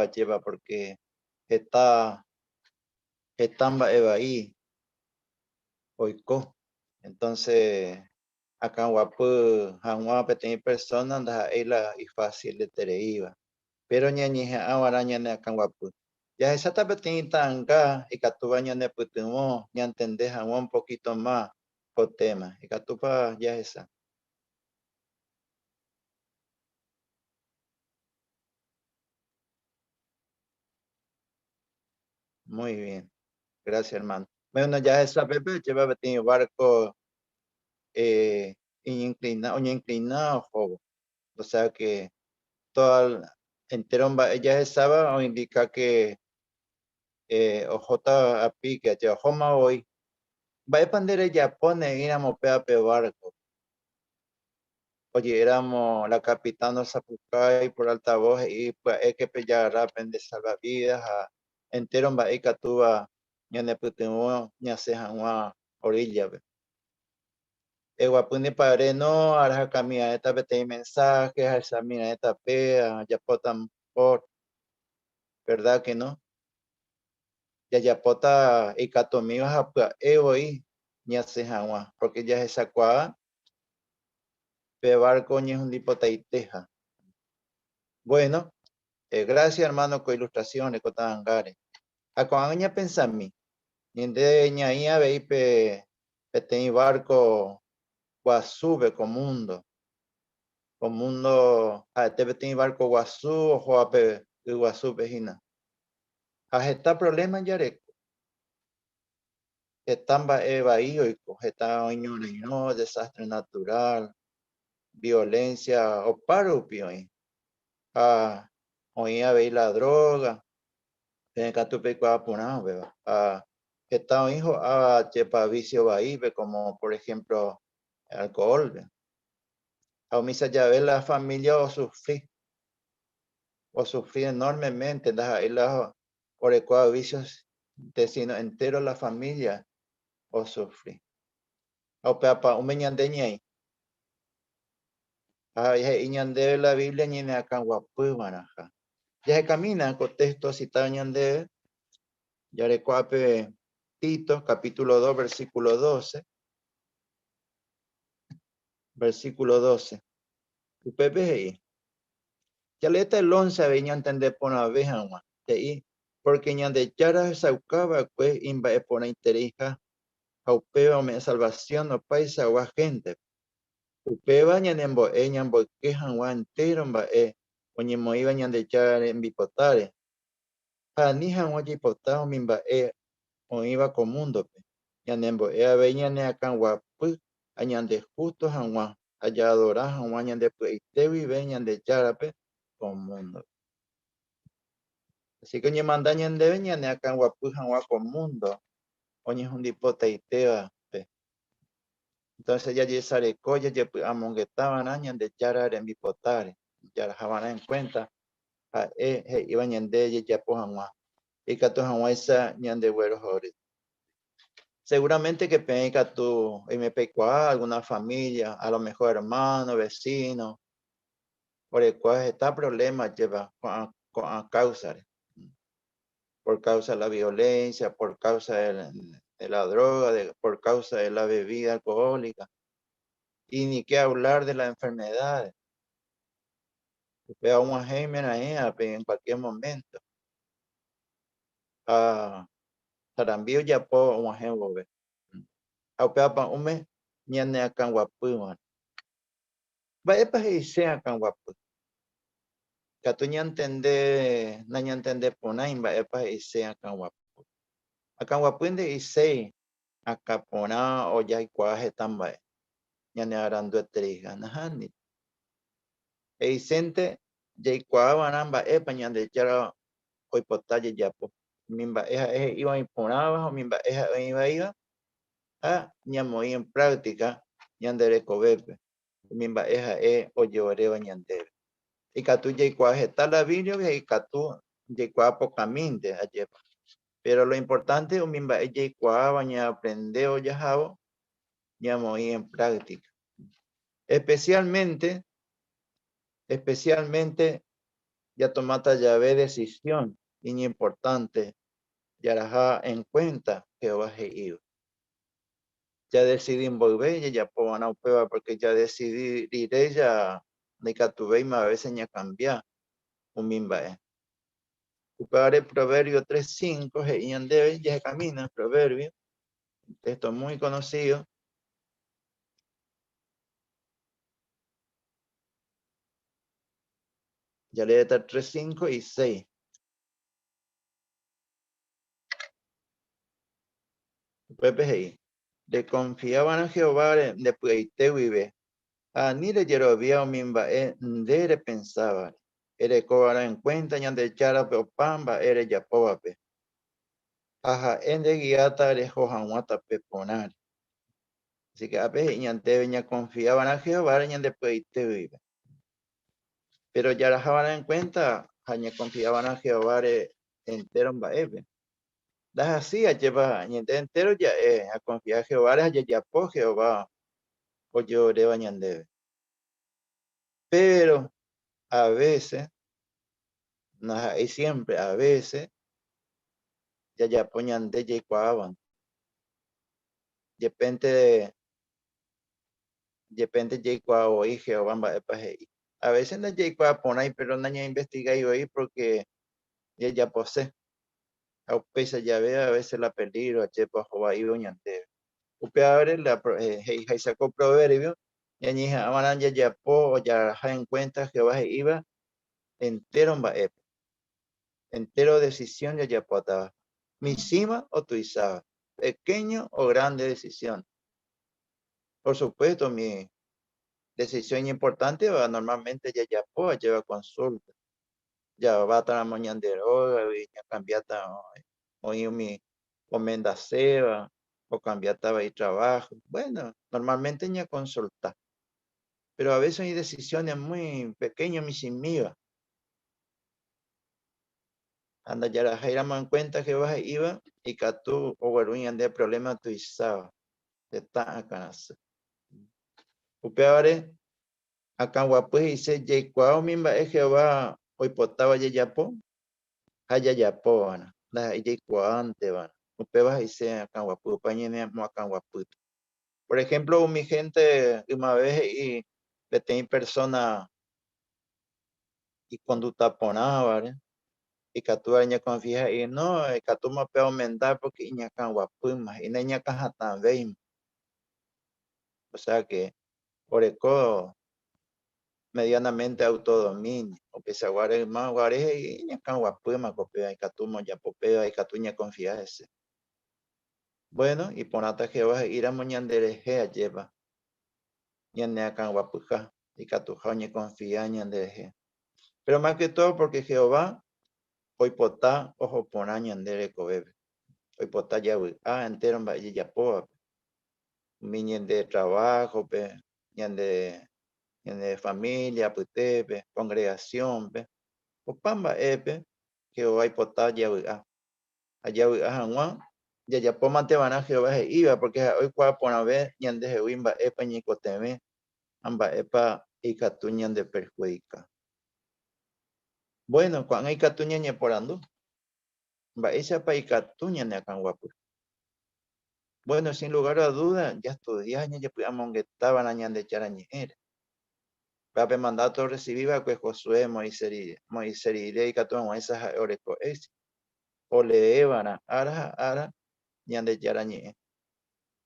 ajépa porque heta heta mba'e vai oiko. Entonces akãguapy hag̃ua peteĩ persona ndaha'éi la ifáciletereíva. Péro ñañeha'ã va'erã ñane akãguapy. Jahecháta peteĩ ta'anga ikatúva ñanepytyvõ ñantende hag̃ua un poquito ma ko téma. Ikatúpa jahecha? Muy bien. Gracias, hermano. Bueno, jahecha pépe ojeva peteĩ barco eh, iñinclina, oñeinclina ohóvo. O sea que toda entero mba'e jahecháva oindica que eh, ohóta a pique, aje ohóma voi. Mba'épa nde rejapo ne'ĩramo péva pe barco? Oje'éramo la capitán osapukái por altavoz he'i pya'éke pejagarra pende salvavidas ha entero mba'e ikatúva ñanepytyvõ ñasẽ hag̃ua orilla-pe. Eguapy ne padre no, arahakami'aẽta peteĩ mensaje, ahechami'aẽta péa, ajapóta por, verdad que no? Jajapóta ikatumíva ha pya'e voi ñasẽ hag̃ua, porque jahechakuaa pe barco oñehundipotaiteha. Bueno, gracias hermano ko ilustración-re, ko ta'angáre. Ha ko'ág̃a ñapensami, ñande ñaĩ avei pe peteĩ barco guasúpe ko mundo. Ko mundo ha'ete peteĩ barco guasu ohóva pe y guasúpe hína. Ha heta problema jareko. Heta mba'e vai oiko, heta oñorairõ, desastre natural, violencia opa rupi oĩ. Ha oĩ avei la droga, peẽ katu peikuaa porã upéva. Ha heta oĩ ho'áva jepa vicio vaípe como por ejemplo alcohol-pe. Ha umícha jave la familia osufri, osufri enormemente ndaha'éi la orekóva vicio-nte sino entero la familia osufri. Ha upéva pa'ũme ñande ñaĩ. Ha he'i ñandéve la Biblia ñaneakãguapyva'erãha. Jahekamína ko texto citado ñandéve, jareko ápe Tito, capítulo 2, versículo 12. Versículo 12. Upépe he'i, Jaleéta el 11 avei ñantende porãve hag̃ua. He'i, Porque Ñandejára ohechauka va'ekue imba'eporãitereiha, ha upéva ome'ẽ salvación opaichagua héntepe. Upéva ñanembo'e ñamboyke hag̃ua entéro mba'e oñemoĩva Ñandejára rembipotáre, ha ani hag̃ua jaipota umi mba'e oĩva ko múndope. Ñanembo'e avei ñaneakãguapy ha ñandehústo hag̃ua ha jaadora hag̃ua ñande py'aite guive Ñandejárape ko múndope. Así que oñemanda ñandéve ñaneakãguapy hag̃ua ko múndo oñehundipotaitévape. Entonces jajesareko jajepy'amongetava'erã Ñandejára rembipotáre, jarahava'erã en cuenta ha'e he'íva ñande jajapo hag̃ua, ikatu hag̃uáicha ñandeguerohory. Seguramente que peẽ ikatu oime peikuaa alguna familia, a lo mejor hermano, vecino, orekóva heta problema ajépa ko'ã ko'ã causa-re, por causa de la violencia, por causa de la droga, por causa de la bebida alcohólica, y ni que hablar de las enfermedades. Upéva og̃uahẽ oimeraẽvape en cualquier momento. Ha sarambi ojapo og̃uahẽ vove. Ha upéva pa'ũme ñaneakãguapýva'erã. Mba'épa he'ise akãguapy? Katu ñantende nañantende porãi mba'épa he'ise akãguapy. Akãguapy nde'iséi akã porã ojaikuaa heta mba'e, ñanearanduetereiha. Nahániri. He'isénte jaikuaava'erã mba'épa Ñandejára oipota jajapo, umi mba'e ha'e he'íva oĩ porãva ha umi mba'e ha'e oĩ vaíva, ha ñamoĩ en práctica ñande rekovépe umi mba'e ha'e ojeoréva ñandéve. Ikatu jaikuaa heta la Biblia-gui ha ikatu jaikuaa pokãmínte, ajépa. Péro lo importante umi mba'e jaikuaáva ñaaprende ojahávo ñamoĩ en práctica. Especialmente, especialmente Jatomáta jave decisión iñimportánte jaraha en cuenta Jehová he'íva. Jadesidi mboyve jajapo va'erã upéva pórke jadesidi rire ja ndaikatuvéima a vése ñakambia umi mba'e. Upévare Proverbio 3:5 he'i ñandéve jahekamína Proverbio, un texto muy conocido. Jaleéta 3, 5 y 6. Upépe he'i, Rekonfia va'erã Jehováre nde py'aite guive, ha ani rejerovia umi mba'e nde repensávare. Ereko va'erã enkuénta Ñandejárape opa mba'e rejapóvape, ha ha'e ndegiáta reho hag̃ua tape porãre. Así ke ápe he'i ñandéve ñakonfia va'erã Jehováre ñande py'aite guive. Péro jaraha va'erã enkuénta ha ñakonfia va'erã Jehováre entéro mba'épe. Ndahasýi ajépa ñande entéro ja'e ñakonfia Jehováre ha jajapo Jehová ojeoréva ñandéve. Péro a vése, ndaha'éi siémpre, a vése jajapo ñande jaikuaávante. Jepénte jepénte jaikuaa voi Jehová mba'épa he'i. A vése ndajaikuaa porãi péro nañainvestigái voi pórke jajapose. Ha upéicha jave a vése la pelígro ajépa oho vaívo ñandéve. Upévare la he'iháicha ko proverbio, ñañeha'ãva'erã jajapo ojaraha en cuenta Jehová he'íva entéro mba'épe. Entéro decisión jajapótava, michĩva o tuicháva, pequeño o grande decisión. Por supuesto, umi decisión iñimportánteva normalmente jajapo ajéva consulta. Javátaramo ñande rógagui, ñakambiáta oĩ umi omendaséva, okambiátava itrabajo. Bueno, normalmente ñaconsulta. Pero a veces hay decisiones muy pequeñas, michĩmíva. Ha ndajaraháiramo en cuenta Jehová he'íva, ikatu ogueru ñande problema tuicháva. Tetã akãrasy. Upévare, akãguapy he'ise jaikuaa umi mba'e Jehová oipotáva jajapo ha jajapóva'erã, ndaha'éi jaikuaánteva'erã. Upéva he'ise akãguapy, upéva ñanemoakãguapýta. Por ejemplo, umi hénte ymave he'i peteĩ persóna ikonduta porãvare, ikatúva ñakonfia he'i, No, ikatúma pe omenda pórke iñakãguapýma, he'i naiñakãhatãvéima. Osea ke oreko medianamente autodominio, upeichaguáre yma guare he'i iñakãguapýma ko péva, ikatúma ojapo péva, ikatu ñakonfia hese. Bueno, iporãta Jehová he'íramo ñanderehe ajépa ñaneakãguapyha. ikatuha oñekonfia ñanderehe. Péro más ke tódo pórke Jehová oipota oho porã ñande rekovépe, oipota javy'a entéro mba'e jajapóvape, umi ñande traváhope, ñande ñane família apytépe, kongregasiónpe, opa mba'épe Jehová oipota javy'a. Ha javy'a hag̃ua jajapómante va'erã Jehová he'íva, pórke ha'e oikuaa porãve ñandehegui mba'épa ñaikotevẽ ha mba'épa ikatu ñandeperhudika. Buéno, ko'ág̃a ikatu ñañeporandu, Mba'éichapa ikatu ñaneakãguapy? Buéno, sin lugar a duda, jastudia ha ñajepy'amongeta va'erã Ñandejára Ñe'ẽre. Péva pe mandáto orresivi va'ekue Josué Moisés rire ikatu hag̃uáicha ha'e oreko éxito. Olee va'erã ára ha ára Ñandejára Ñe'ẽ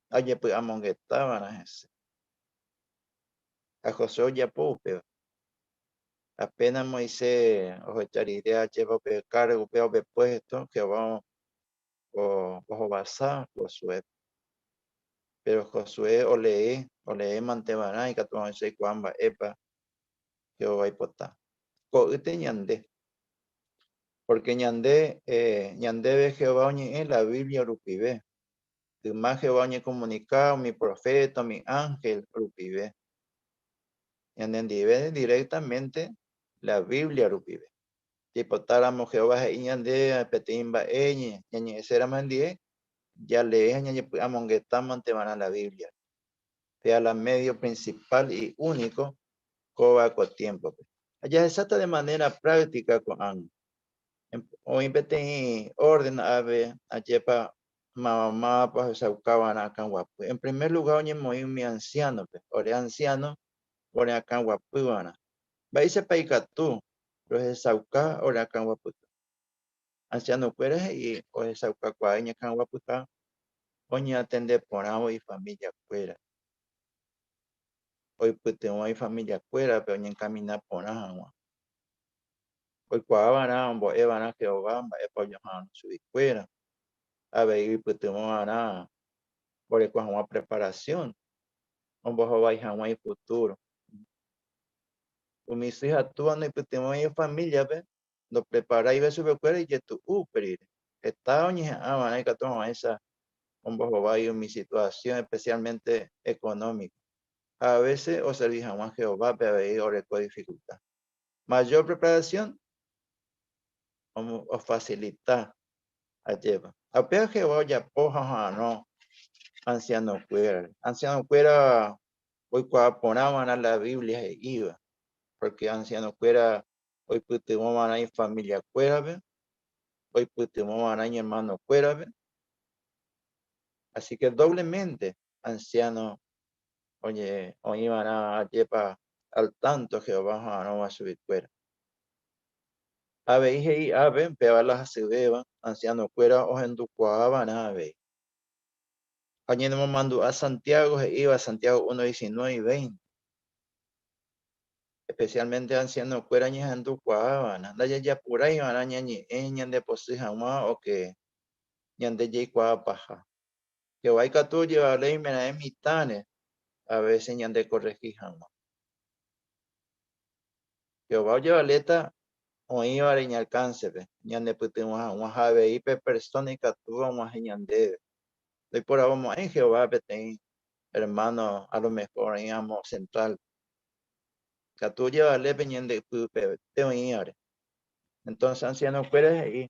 ha ojepy'amongeta va'erã hese. Ha Josué ojapo upéva. Apéna Moisés ohecha rire ajépa upe kárgo, upéva upe puésto, Jehová ohovasa Josuépe. Péro Josué olee, oleémante va'erã ikatu hag̃uáicha oikuaa mba'épa Jehová oipota. Ko'ýte ñande. Pórke ñande, ñandéve Jehová oñe'ẽ la Biblia rupive. Yma Jehová oñekomunika umi proféta, umi ánhel rupive. Ñanendive diréktamente la Biblia rupive. Jaipotáramo Jehová he'i ñande peteĩ mba'e ñañe'ẽséramo hendive, jalee ha ñañepy'amongetámante va'erã la Biblia. Péa la médio prinsipál y úniko kóva ko tiémpope. Ha jahecháta de manera práctica ko'ág̃a. Oĩ peteĩ orden ave ajépa máva mávapa ohechaukava'erã akãguapy. En primer lugar oñemoĩ umi anciano-pe, ore anciano ore akãguapyva'erã. Mba'éichapa ikatu rohechauka ore akãguapyha? Anciano-kuéra he'i ohechaukakuaa iñakãguapyha oñeatende porãvo ifamilia-kuéra. Oipytyvõ ifamiliakuérape oñenkamina porã hag̃ua. Oikuaava'erã ombo'eva'erã Jehová mba'épa oñoha'arõ chuguikuéra. Avei oipytyvõva'erã oreko hag̃ua preparación ombohovái hag̃ua ifuturo. Umi sy ha túva noipytyvõi ifamíliape, ndopreparáiva chupekuéra ijetu'u upe rire. Heta oñeha'ãva'erã ikatu hag̃uáicha ombohovái umi situasiõ especialmente económica, ha a veces oservi hag̃ua Jehovápe avei oreko dificultad. Mayor preparación ofacilita ajépa. Ha upéva Jehová ojapo ha oha'arõ anciano-kuérare. Anciano-kuéra oikuaa porã va'erã la Biblia he'íva, porque anciano-kuéra oipytyvõ va'erã ifamilia-kuérape, oipytyvõ va'erã iñermano-kuérape, Así que doblemente anciano oñe oĩva'erã ajépa al tanto Jehová oha'arõva chuguikuéra. Avei he'i ápe péva la hasyvéva anciano-kuéra ohendukuaava'erã avei. Ha ñanemomandu'a Santiago he'íva Santiago 1, 19 y 20. Especialmente anciano-kuéra ñahendukuaava'erã, ndajajapuraiva'erã ñañe'ẽ ñandeposy hag̃ua o que ñande jaikuaa paha. Jehová ikatu ojevale oimeraẽ mitãre a vése ñandekorrehi hag̃ua. Jehová ojevaléta oĩvare iñalkánsepe ñanepytyvõ hag̃ua ha avei pe persóna ikatúva og̃uahẽ ñandéve. Ndoiporavomo'ãi Jehová peteĩ ermáno a lo mehór oĩ amo sentrálpe. Ikatu ojevale pe ñande ypypete oĩvare. Entónse ansianokuéra he'i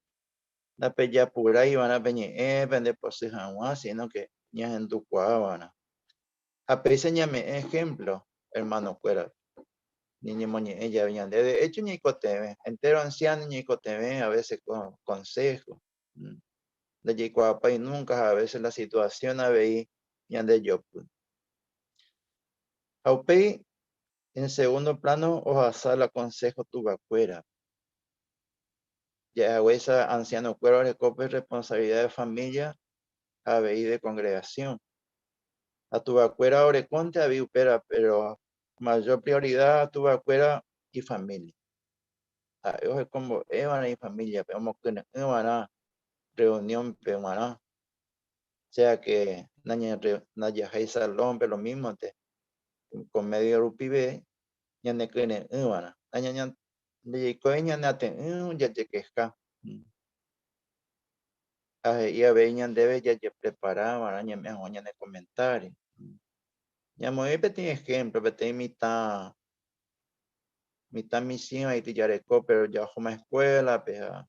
Ndapejapurái va'erã pe ñe'ẽ pende pochy hag̃ua, sino que ñahendukuaa va'erã. Ha péicha ñame'ẽ ejemplo hermano-kuérape, ñañemoñe'ẽ jave ñande. De hecho ñaikotevẽ, entero anciano ñaikotevẽ a veces ko consejo. Ndajaikuaapái nunca ha a veces la situación avei ñandejopy. Ha upéi, en segundo plano ohasa la consejo tuvakuérape. Ja'ehaguéicha anciano-kuéra oreko pe responsabilidad de familia ha avei de congregación. Ha tuvakuéra orekónte avei upéra, pero mayor prioridad tuvakuéra ifamilia. Ha'e ohekombo'eva'erã ifamiliape, omokyre'ỹva'erã reunión-pe g̃uarã, sea que ndajahái salón-pe lo mismo-nte, ko medio rupive ñanekyre'ỹva'erã. Ndajaikói ñane ate'ỹ jajekeha. Ha he'i avei ñandéve jajeprepara va'erã ñame'ẽ hag̃ua ñane komentário. Ñamoĩ peteĩ ehémplo, peteĩ mitã, mitã michĩva itujareko péro jahóma eskuélape ha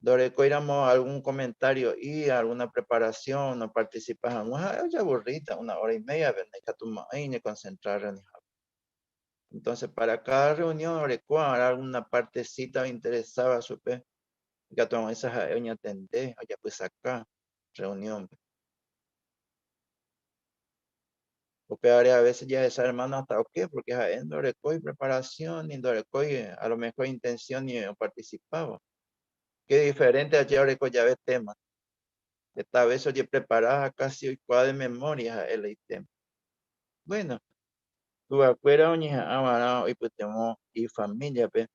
ndorekóiramo algún komentario'i, algúna preparasión opartisipa hag̃ua, ha'e ojaburríta una hora y médiape, ndaikatumo'ãi oñekonsentra rreunionhápe. Entonces, para cada reunión oreko habrá alguna partecita ointeresáva chupe, ikatu hag̃uáicha ha'e oñatende, ojapysaka reunión-pe. Upévare a veces jahecha hermano hasta oke, porque ha'e ndorekói preparación, ni ndorekói a lo mejor intención ni oparticipávo. Qué diferente aje oreko jave tema. Heta veces ojeprepara ha casi oikuaa de memoria ha'e la itema. Bueno, Tuvakuéra oñeha'ã va'erã oipytyvõ ifamíliape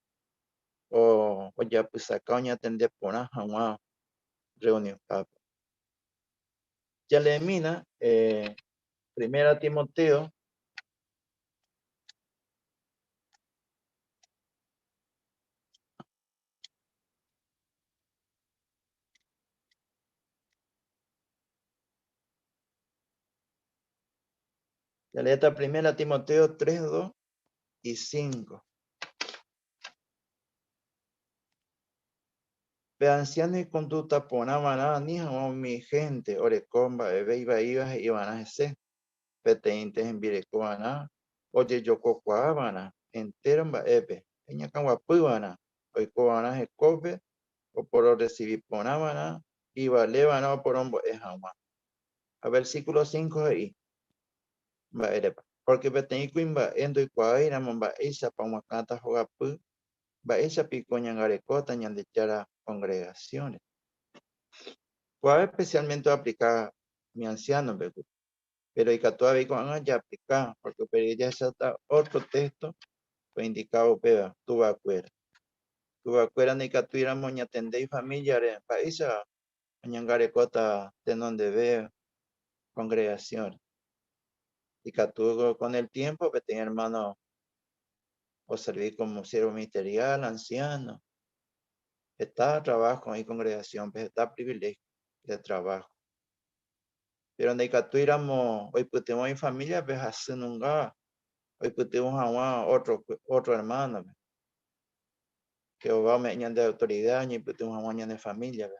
ojapysaka oñatende porã hag̃ua rreunionhápe. Jaleemína Primera Timoteo Jaleéta Primera Timoteo 3, 2 y 5. Pe ansiáno ikonduta porã va'erã ani hag̃ua umi hénte oreko mba'eve ivaíva he'i va'erã hese, peteĩnte hembireko va'erã, ojejokokuaa va'erã, entéro mba'épe, iñakãguapyva'erã, oikova'erã hekópe, opororresivi porã va'erã, ivale va'erã oporombo'e hag̃ua. Ha versíkulo 5 he'i, Mba'érepa? Pórke peteĩ kuimba'e ndoikuaáiramo mba'éichapa omoakãta hogapy, mba'éicha piko oñangarekóta Ñandejára kongregasiónre? Kóva espesiálmente oaplika umi ansiánope kuri. Péro ikatu avei ko'ág̃a jaaplika, pórke upe rire jahecháta ótro téxto oindikáva upéva, tuvakuéra. Tuvakuéra ndaikatúiramo oñatende ifamíliare, mba'éicha oñangarekóta tenondeve kongregasiónre? Ikatu kon el tiémpo peteĩ ermáno oservi kómo siérvo ministeriál, ansiáno. Heta traváho oĩ kongregasiónpe, heta priviléhio de traváho. Péro ndaikatúiramo oipytyvõ ifamíliape hasy nunga oipytyvõ hag̃ua ótro ermánope. Jehová ome'ẽ ñande autorida ñaipytyvõ hag̃ua ñane famíliape.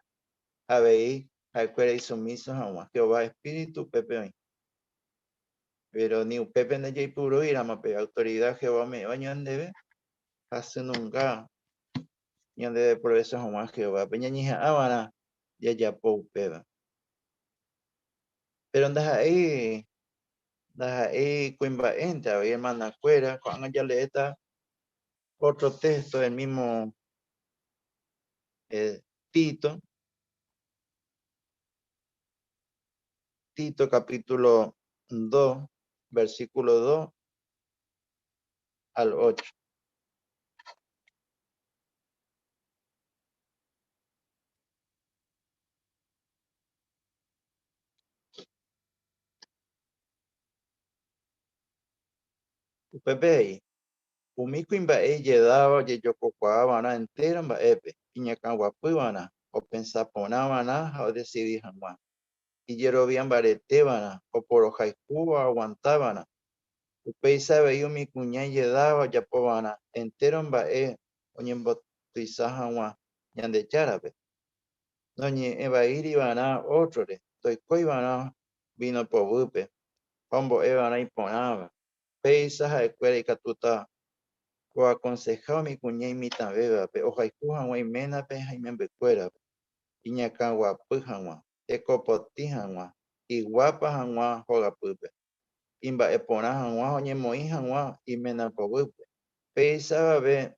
Avei ha'ekuéra isumíso hag̃ua. Jehová espíritu upépe oĩ. Péro ni upépe ndajaipurúiramo pe autorida Jehová ome'ẽva ñandéve, hasy nunga ñandedeprovécho hag̃ua Jehovápe. Ñañeha'ã va'erã jajapo upéva. Péro ndaha'éi ndaha'éi kuimba'énte avei hermanakuéra, ko'ág̃a jaleéta ótro téxto del mísmo Tito, Tito capítulo 2, versículo 2 al 8. Upépe he'i, Umi kuimba'e ijedáva ojejokokuaava'erã entéro mba'épe, iñakãguapyva'erã, opensa porãva'erã ha odesidi hag̃ua, ijerovia mbareteva'erã, oporohayhúva oaguantava'erã. Upéicha avei umi kuña ijedáva ojapova'erã entéro mba'e oñembotuicha hag̃ua Ñandejárape. Noñe'ẽvaíri va'erã ótrore, ndoikói va'erã víno poguýpe ha ombo'e va'erã iporãva. Péicha ha'ekuéra ikatúta oakonseha umi kuña imitãvévape ohayhu hag̃ua iménape ha imembykuérape, iñakãguapy hag̃ua, hekopotĩ hag̃ua, iguápa hag̃ua hogapýpe, imba'eporã hag̃ua ha oñemoĩ hag̃ua iména poguýpe. Péicha avave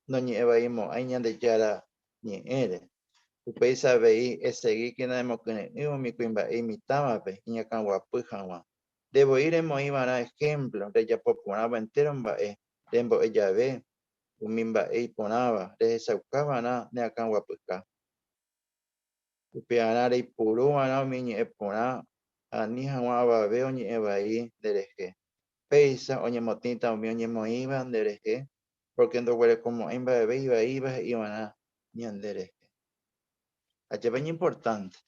noñe'ẽvaimo'ãi Ñandejára Ñe'ẽre. Upéicha avei esegíkena emokyre'ỹ umi kuimba'e imitãvape iñakãguapy hag̃ua. Nde voi remoĩ va'erã ehémplo rejapo porãva entéro mba'e rembo'e jave umi mba'e iporãva rehechauka va'erã ne akãguapyha. Upearã reipuru va'erã umi ñe'ẽ porã ani hag̃ua avave oñe'ẽ vai nderehe. Péicha oñemotĩta umi oñemoĩva nderehe, pórke ndoguerekomo'ãi mba'eve ivaíva he'i va'erã ñanderehe. Ajépa iñimportánte.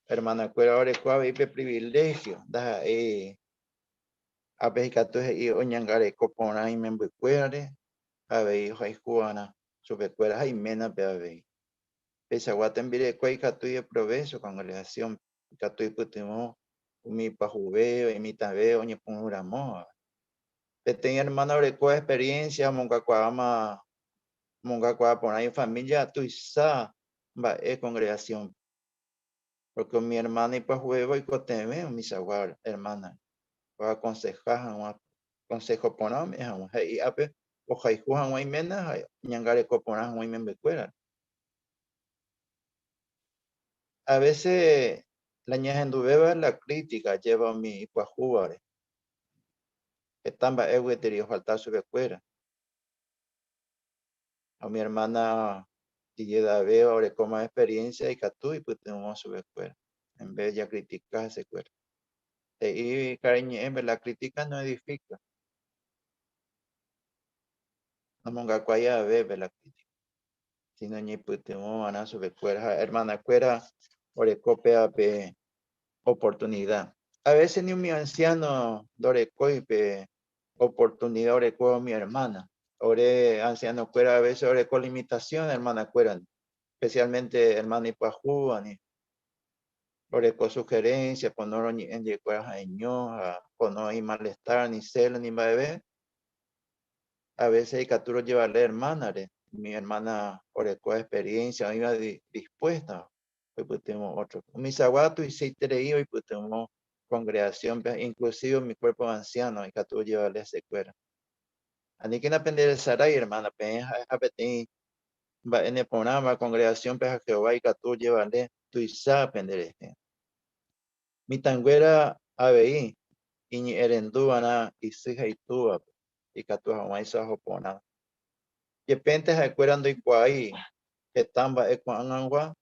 Hermanakuéra oreko avei pe priviléhio, ndaha'éi ápe ikatu he'i oñangareko porã imembykuérare, avei ohayhuva'erã chupekuéra ha iménape avei. Peichagua tembireko ikatu ideprovécho kongregasiónpe, ikatu ipytyvõ umi ipahuvéva, imitãvéva oñepyrũ ramóva. Peteĩ ermána orekóva experiénsia omongakuaáma omongakuaa porã ifamília tuicha mba'e kongregasiónpe. Pórke umi ermána ipyahuvéva oikotevẽ umichagua ermánare, oakonseha hag̃ua, konsého porã ome'ẽ hag̃ua, he'i ápe ohayhu hag̃ua iména ha oñangareko porã hag̃ua imembykuérare. A vése la ñahenduvéva la krítika ajéva umi ipyahúvare. Heta mba'e gueteri ofalta chupekuéra. Ha umi ermána ijedavéva orekóma experiénsia ikatu ipytyvõ chupekuéra, en ves jakritika hesekuéra. He'i karai ñe'ẽme, La crítica no edifica. Nomongakuaái aveve la crítica, sino ñaipytyvõ va'erã chupekuéra ha ermanakuéra oreko péva pe oportunida. A vése ni umi ansiáno ndorekói pe oportunida orekóva umi ermána. Ore ansianokuéra a vése oreko limitasión ermanakuérandi, espesiálmente ermána ipyahúvandi. Oreko sugerencia, pono roñe'ẽ ndivekuéra ha'eño ha pono oĩ malestar, ni celo, ni mba'eve. A veces ikatu rojevale hermana-re, umi hermana orekóva experiencia oĩva dispuesta oipytyvõ ótrope. Umi sagua tuichaiterei oipytyvõ congregación-pe, inclusive umi cuerpo de anciano ikatu ojevale hesekuéra. Aníkena penderesarái, hermana, peẽ ha'eha peteĩ mba'e neporãva congregación-pe ha Jehová ikatu ojevale tuicha penderehe. Mitãnguéra avei iñe'ẽrenduva'erã isy ha itúvape ikatu hag̃uáicha oho porã. Jepénte ha'ekuéra ndoikuaái heta mba'e ko'ag̃agua,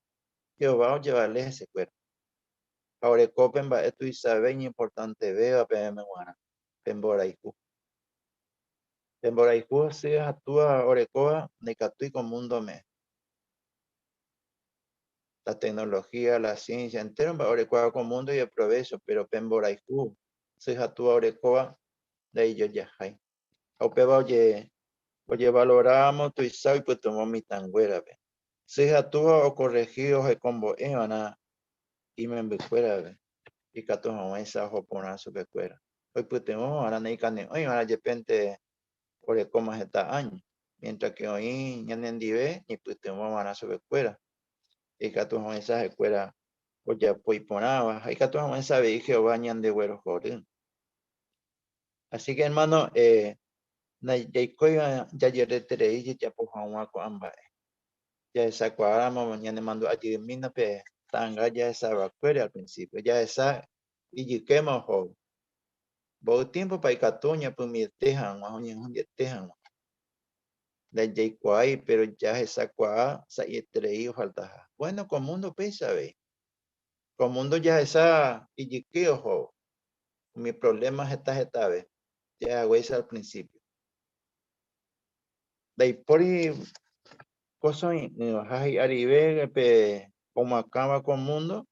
Jehová ojevale hesekuéra. Ha oreko pe mba'e tuichave iñimportantevéva peẽme g̃uarã, pe mborayhu. Pe mborayhu sy ha túva orekóva ndaikatúi ko múndo ome'ẽ. La tecnología, la ciencia, entéro mba'e orekuaa ko múndo ideprovécho, péro pe mborayhu sy ha túva orekóva ndaijojahái. Ha upéva ojevaloráramo tuicha oipytyvõ mitãnguérape. Sy ha túva okorrehi ohekombo'eva'erã imembykuérape ikatu hag̃uáicha oho porã chupekuéra. Oipytyvõ va'erã naikane'õiva'erã jepénte orekóma heta áño, miéntra ke oĩ ñanendive ñaipytyvõ va'erã chupekuéra ikatu hag̃uáicha ha'ekuéra ojapo iporãva ha ikatu hag̃uáicha avei Jehová ñandeguerohory. Así que hermano, eh, ndajaikóiva jajereterei jajapo hag̃ua ko'ã mba'e. Jahechakuaáramo ñanemandu'a jeymína pe ta'anga jahechavakuére al principio, jahecha ijykéma ohóvo. Mboy tiémpopa ikatu oñapymiete hag̃ua, oñehundiete hag̃ua. Ndajaikuaái, péro jahechakuaa sa'ieterei ofaltaha. Bueno, ko múndo péicha avei. Ko múndo jahecha ijyke ohóvo, umi provléma heta hetave, ja'ehaguéicha al prinsípio. Ndaipóri kósa oĩ'ỹva ha hi'arive pe omoakãva ko múndo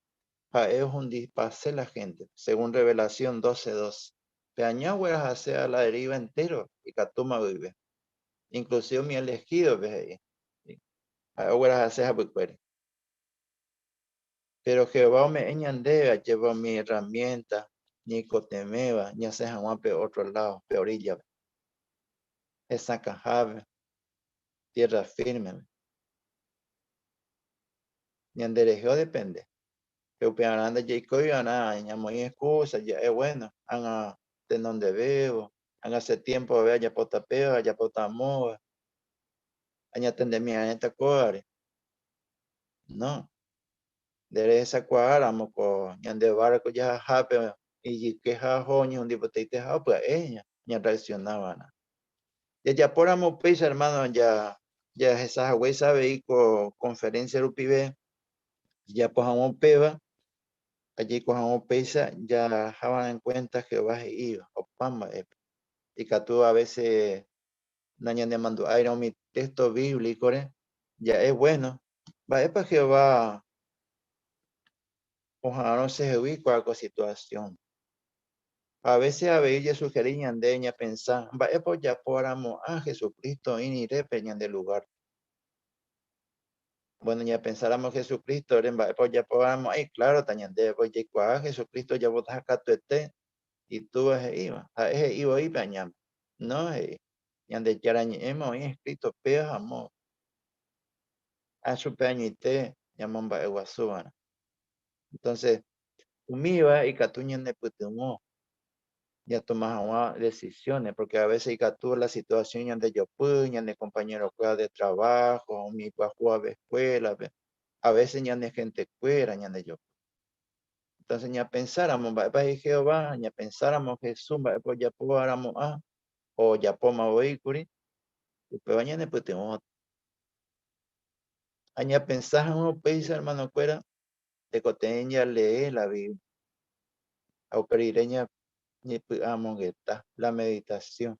ha'e ohundipase la héntepe, según Revelación 12:12. Pe aña oguerahase a la deriva entéro ikatúma guive, inclusive umi elehídope he'i, ha'e oguerahase hapykuéri. Péro Jehová ome'ẽ ñandéve ajépa umi erramiénta ñaikotevẽva ñasẽ hag̃ua pe ótro ládo, pe oríllape, hesakãhápe, tiérra fírmeme. Ñanderehe odepende. Pe upearã ndajaikói va'erã ñamoĩ exkúsa, ja'e, Vuéno, ág̃a tenondevévo, ág̃a che tiémpo vove ajapóta péva, ajapóta amóva, añatendemi arẽta kóvare. No. Nde rehechakuaáramo ko ñande várko jahahápe ijyke ha oho oñehundipotaiteha pya'e ñarreaksiona va'erã. Jajapóramo upéicha ermáno jahecha haguéicha avei ko konferénsia rupive jajapo hag̃ua upéva, ha jaiko hag̃ua upéicha jaha va'erã enkuénta Jehová he'íva opa mba'épe. Ikatu avése nañanemandu'áirõ umi téxto bíblicore, ja'e, Vuéno, mba'épa Jehová oha'arõ chehegui kua ko situasión? Ha avése avei jesugeri ñande ñapensa, Mba'épa ojapo va'erãmo'ã Jesucristo oĩ rire pe ñande lugárpe? Vuéno, ñapensáramo Jesucrístore, mba'épa ojapo va'erãmo'ã? Iklárota ñandéve, pórke jaikuaa Jesucristo ojapotaha katuete Itúva he'íva. Ha'e he'i voi pe añáme. No, he'i, Ñandejára Ñe'ẽme oĩ eskríto péva ha amóva. Ha chupe añoite ñamomba'eguasuva'erã. Entonces, umíva ikatu ñanepytyvõ ñatoma hag̃ua decisiones, porque a veces ikatu la situación ñandejopy, ñane compañerokuéra de trabajo, umi ipyahúvape escuela-pe, a veces ñane gentekuéra ñandejopy. Entonces ñapensáramo mba'épa he'i Jehová, ñapensáramo Jesús mba'épa ojapóvaramo'ã o ojapóma voi kuri, upéva ñanepytyvõta. Ha ñapensa hag̃ua upéicha hermanokuéra, tekotevẽ jalee la Biblia. Ha upe rire ñañepy'amongeta, la meditación.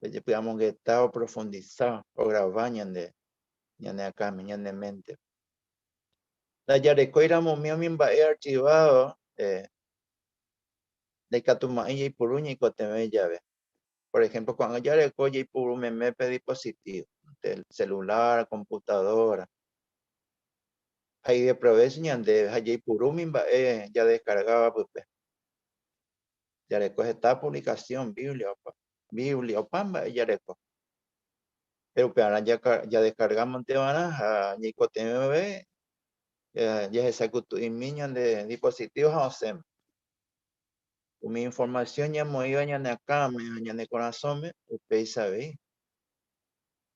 Jajepy'amongeta oprofundisa, ograva ñande ñane akãme, ñane méntepe. Ndajarekóiramo umi umi mba'e archivado, eh, ndaikatumo'ãi jaipuru ñaikotevẽ jave. Por ejemplo, ko'ág̃a jareko jaipuru meme pe dispositivo, celular, computadora. Ha ideprovécho ñandéve ha jaipuru umi mba'e jadeskargáva pype. Jareko heta puvlikasión, Biblia, opa, Biblia, opa mba'e jareko. Péro upearã jadeskargámante va'erã ha ñaikotevẽve jahesakutu'imi ñande dispositivo ha osẽma. Umi informasión ñamoĩva ñane akãme ha ñane korasõme upéicha avei.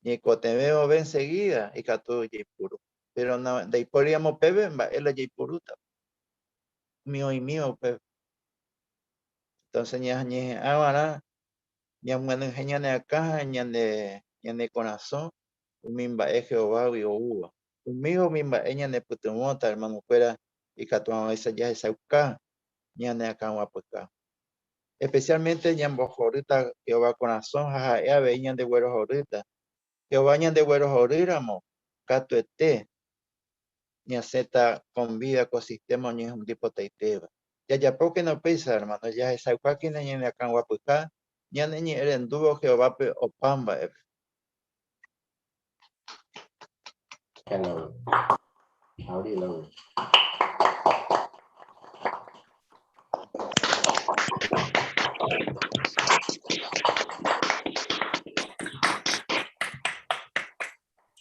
Ñaikotevẽ vove ensegída ikatu jaipuru. Péro ndaipóriramo upépe, mba'e la jaipurúta? Umi oĩmíva upépe. Entonces ñañeha'ã va'erã ñamyenyhẽ ñane akã ha ñane korasõ umi mba'e Jehovágui oúva. Umíva umi mba'e ñanepytyvõta ermanokuéra ikatu hag̃uáicha jahechauka ñane akãguapyha. Especialmente ñambohorýta Jehová korasõ ha ha'e avei ñandeguerohorýta. Jehová ñandeguerohorýramo katuete ñasẽta con vida ko sistema oñehundi potaitéva. Jajapókena upéicha, hermano, jahechaukákena ñane akãguapyha ñaneñe'ẽrendúvo Jehovápe opa mba'épe. Hello. Abrí el audio.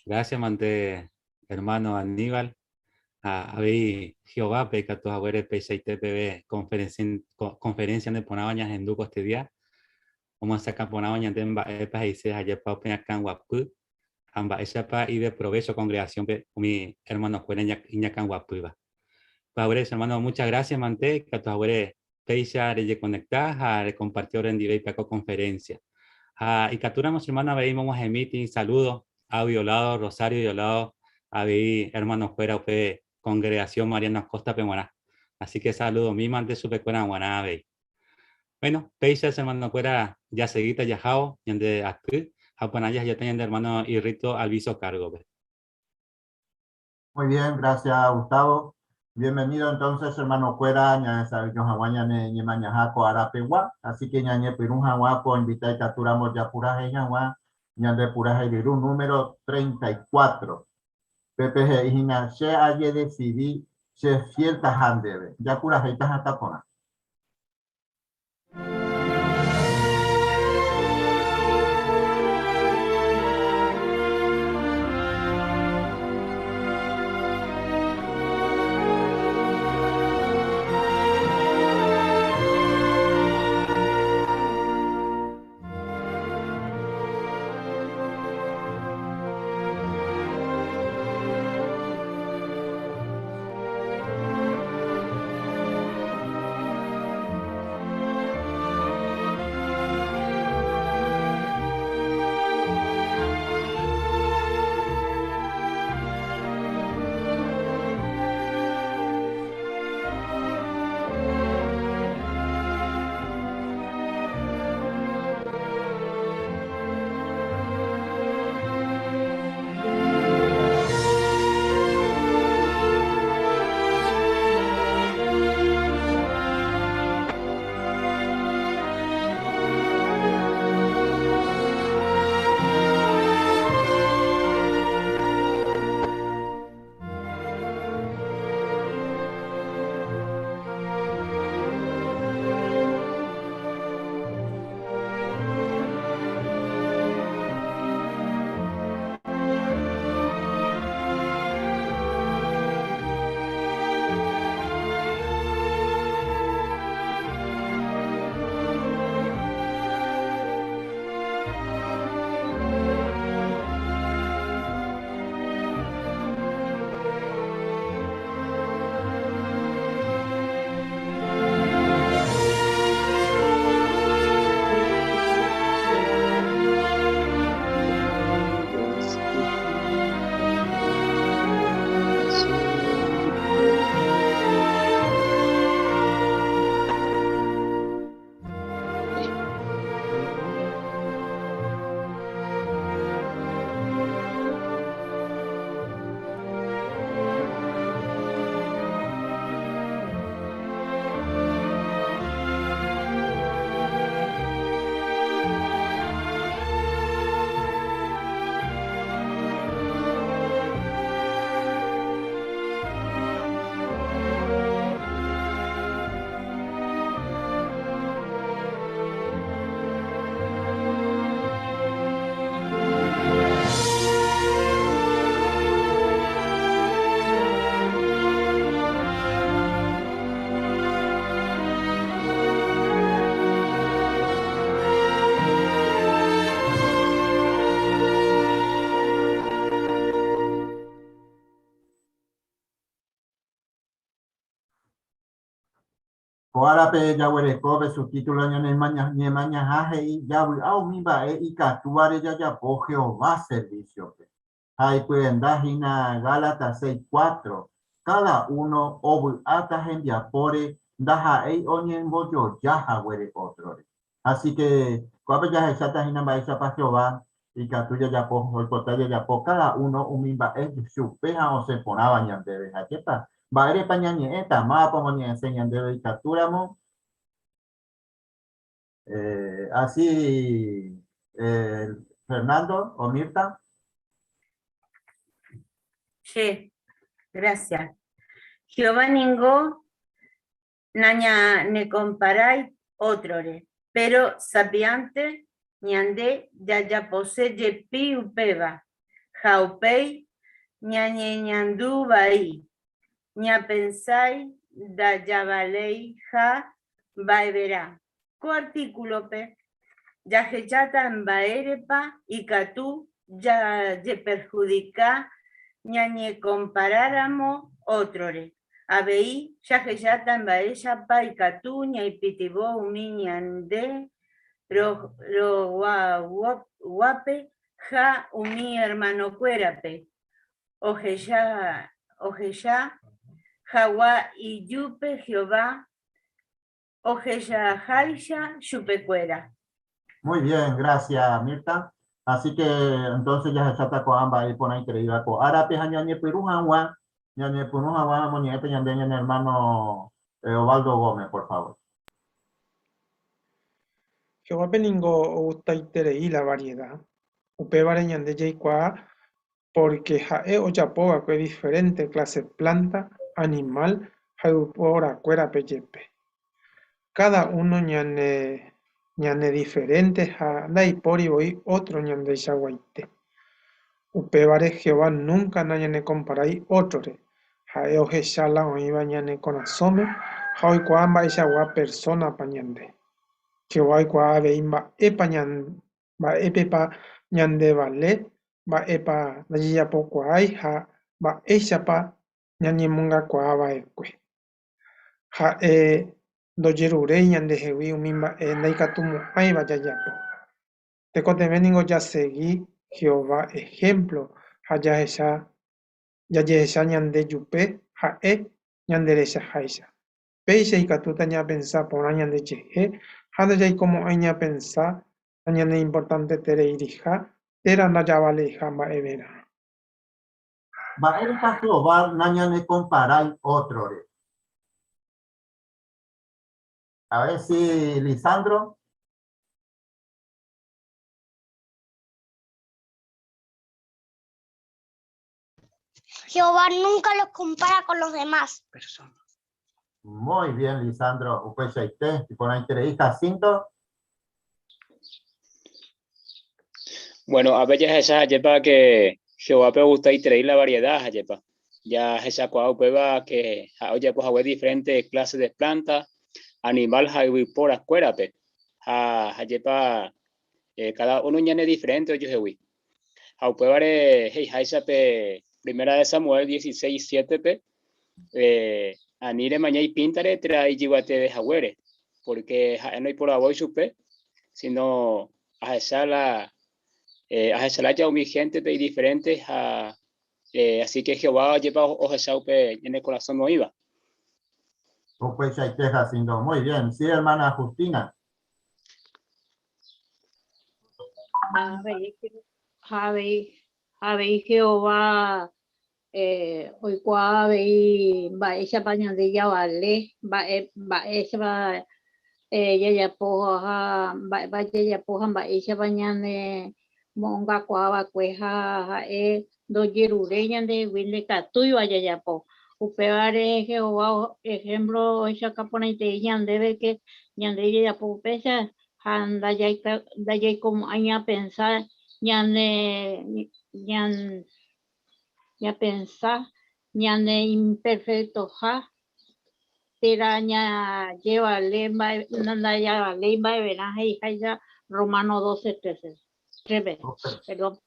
Gracias, mante, hermano Aníbal. Avei Jehovápe ikatu haguére peichaite peve conferencia neporãva ñahendu ko este día. Omyesakã porãva ñande mba'épa he'ise hajépa upe akãguapy ha mba'éichapa ideprovécho congregación-pe umi hermano-kuéra iñakãguapýva. Upévare, che hermano, muchas gracias mante ikatu haguére péicha rejeconecta ha recomparti orendive ipa ko conferencia. Ha ikatúramo che hermano avei mog̃uahẽmíti saludo audio lado, Rosario lado, avei hermano-kuéra upe congregación Mariano Acosta-pe g̃uarã. Así que saludomi mante chupekuéra g̃uarã avei. Bueno, péicha che hermano-kuéra jaseguíta jahávo ñande aty ha uperã jahejáta ñande hermano Irrito Alviso cargo-pe. Muy bien, gracias Gustavo. Bienvenido entonces, hermano kuéra, ñahesa'ỹijo hag̃ua ñane ñemañaha ko arapegua. Así que ñañepyrũ hag̃ua ko invita ikatúramo japurahéi hag̃ua ñande purahéi ryru número 34. Pépe he'i hína, Che ajedesidi che fieltaha ndéve. Japurahéita hatã porã. Ko árape jaguereko pe subtítulo ñemañaha he'i javy'a umi mba'e ikatúvare jajapo Jehová servísiope. Ha ipyenda hína Gálatas 6:4, Káda uno ovy'áta hembiapóre ndaha'éi oñembojoja haguére ótrore. Asíke ko'ápe jahecháta hína mba'éichapa Jehová ikatu jajapo, oipota jajapo káda uno umi mba'e chupe ha osẽ porãva ñandéve. Ajépa? Mba'érepa ñañe'ẽta? Mávapa omoñe'ẽse ñandéve ikatúramo? Así, Fernando o Mirta. Che, gracias. Jehová ningo nañanekomparái ótrore, péro sapy'ánte ñande jajapose jepi upéva, ha upéi ñañeñandu vai, ñapensái ndajavaleiha mba'everã. Ko artíkulope jahecháta mba'érepa ikatu jajeperhudika ñañekomparáramo ótrore. Avei jahecháta mba'éichapa ikatu ñaipytyvõ umi ñande rogaguápe ha umi ermanokuérape ohecha hag̃ua ijupe Jehová ohechaháicha chupekuéra. Muy bien, gracias Mirta. Así que entonces jahecháta ko'ã mba'e iporãitereíva ko árape ha ñañepyrũ hag̃ua, ñañepyrũ hag̃ua amoñe'ẽte ñande ñane hermano Ovaldo Gómez, por favor. Jehovápe ningo ogustaiterei la varieda, upévare ñande jaikuaa pórke ha'e ojapo va'ekue diferénte kláse plánta, animál ha yvyporakuérape jepe. Káda uno ñane ñanediferénte ha ndaipóri voi ótro ñandeichaguaite. Upévare Jehová núnka nañanekomparái ótrore, ha'e ohecha la oĩva ñane korasõme ha oikuaa mba'eichagua persónapa ñande. Jehová oikuaa avei mba'épa mba'épepa ñandevale, mba'épa ndajejapokuaái ha mba'éichapa ñañemongakuaa va'ekue. Ha'e ndojeruréi ñandehegui umi mba'e ndaikatumo'ãiva jajapo. Tekotevẽ ningo jasegi Jehová ehémplo ha jahecha jajehecha ñandejupe ha'e ñanderechaháicha. Péicha ikatúta ñapensa porã ñandejehe ha ndajaikomo'ãi ñapensa nañaneimportantetereiriha térã ndajavaleiha mba'everã. Mba'érepa Jehová nañanekomparái ótrore? A ver si Lisandro. Jehová nunca los compara con los demás. Muy bien, Lisandro. Upeichaite, iporãiterei. Jacinto. Bueno, a veces esa jepa que Jehová pe gustaiterei la variedad, jepa. Ya hechakuaa upéva que ojapo hague diferentes clases de plantas, animal ha yvyporakuérape. Ha jepa cada uno ñane diferente ojuehegui. Ha upévare he'iháicha pe Primera de Samuel 16, 7-pe, ani remaña ipíntare térã ijyvateve haguére, porque ha'e noiporavói chupe, sino ahecha la ahecha lája umi héntepe idiferente ha así que Jehová jepa ohecha upe ñane korasõme oĩva. Upeichaite, Jacinto. Muy bien. Sí, hermana Justina. Ha avei Jehová oikuaa avei mba'éichapa ñande javale, mba'éichapa jajapo ha mba'épa jajapo ha mba'éichapa ñane mo'õngakuaa va'ekue ha ha'e ndojeruréi ñandehegui ndekatúiva jajapo. Upévare Jehová ehémplo ohechauka porãitei ñandéve ke ñande jajapo upéicha ha ndajaikomo'ãi ñapensa ñane ñapensa ñane imperfektoha térã ñajevale ndajavaléi mba'everã he'iháicha Romanos 12, 13. Perdón.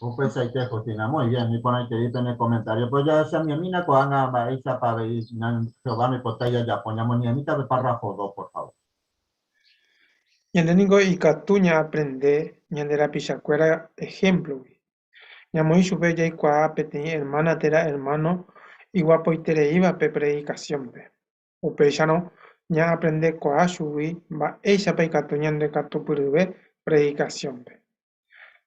Upeichaite, Justina, muy bien, iporãiterei pene comentario. Pero jahechamiemína ko'ág̃a mba'éichapa avei Jehová ndoipotái jajapo. Ñamoñe'ẽmíta pe párrafo dos, por favor. Ñande ningo ikatu ñaaprende ñande rapichakuéra ehémplogui. Ñamoĩ chupe jaikuaa peteĩ ermána térã ermáno iguapoitereíva pe predikasiónpe. Upéicharõ, ñaaprendekuaa chugui mba'éichapa ikatu ñandekatupyryve predikasiónpe.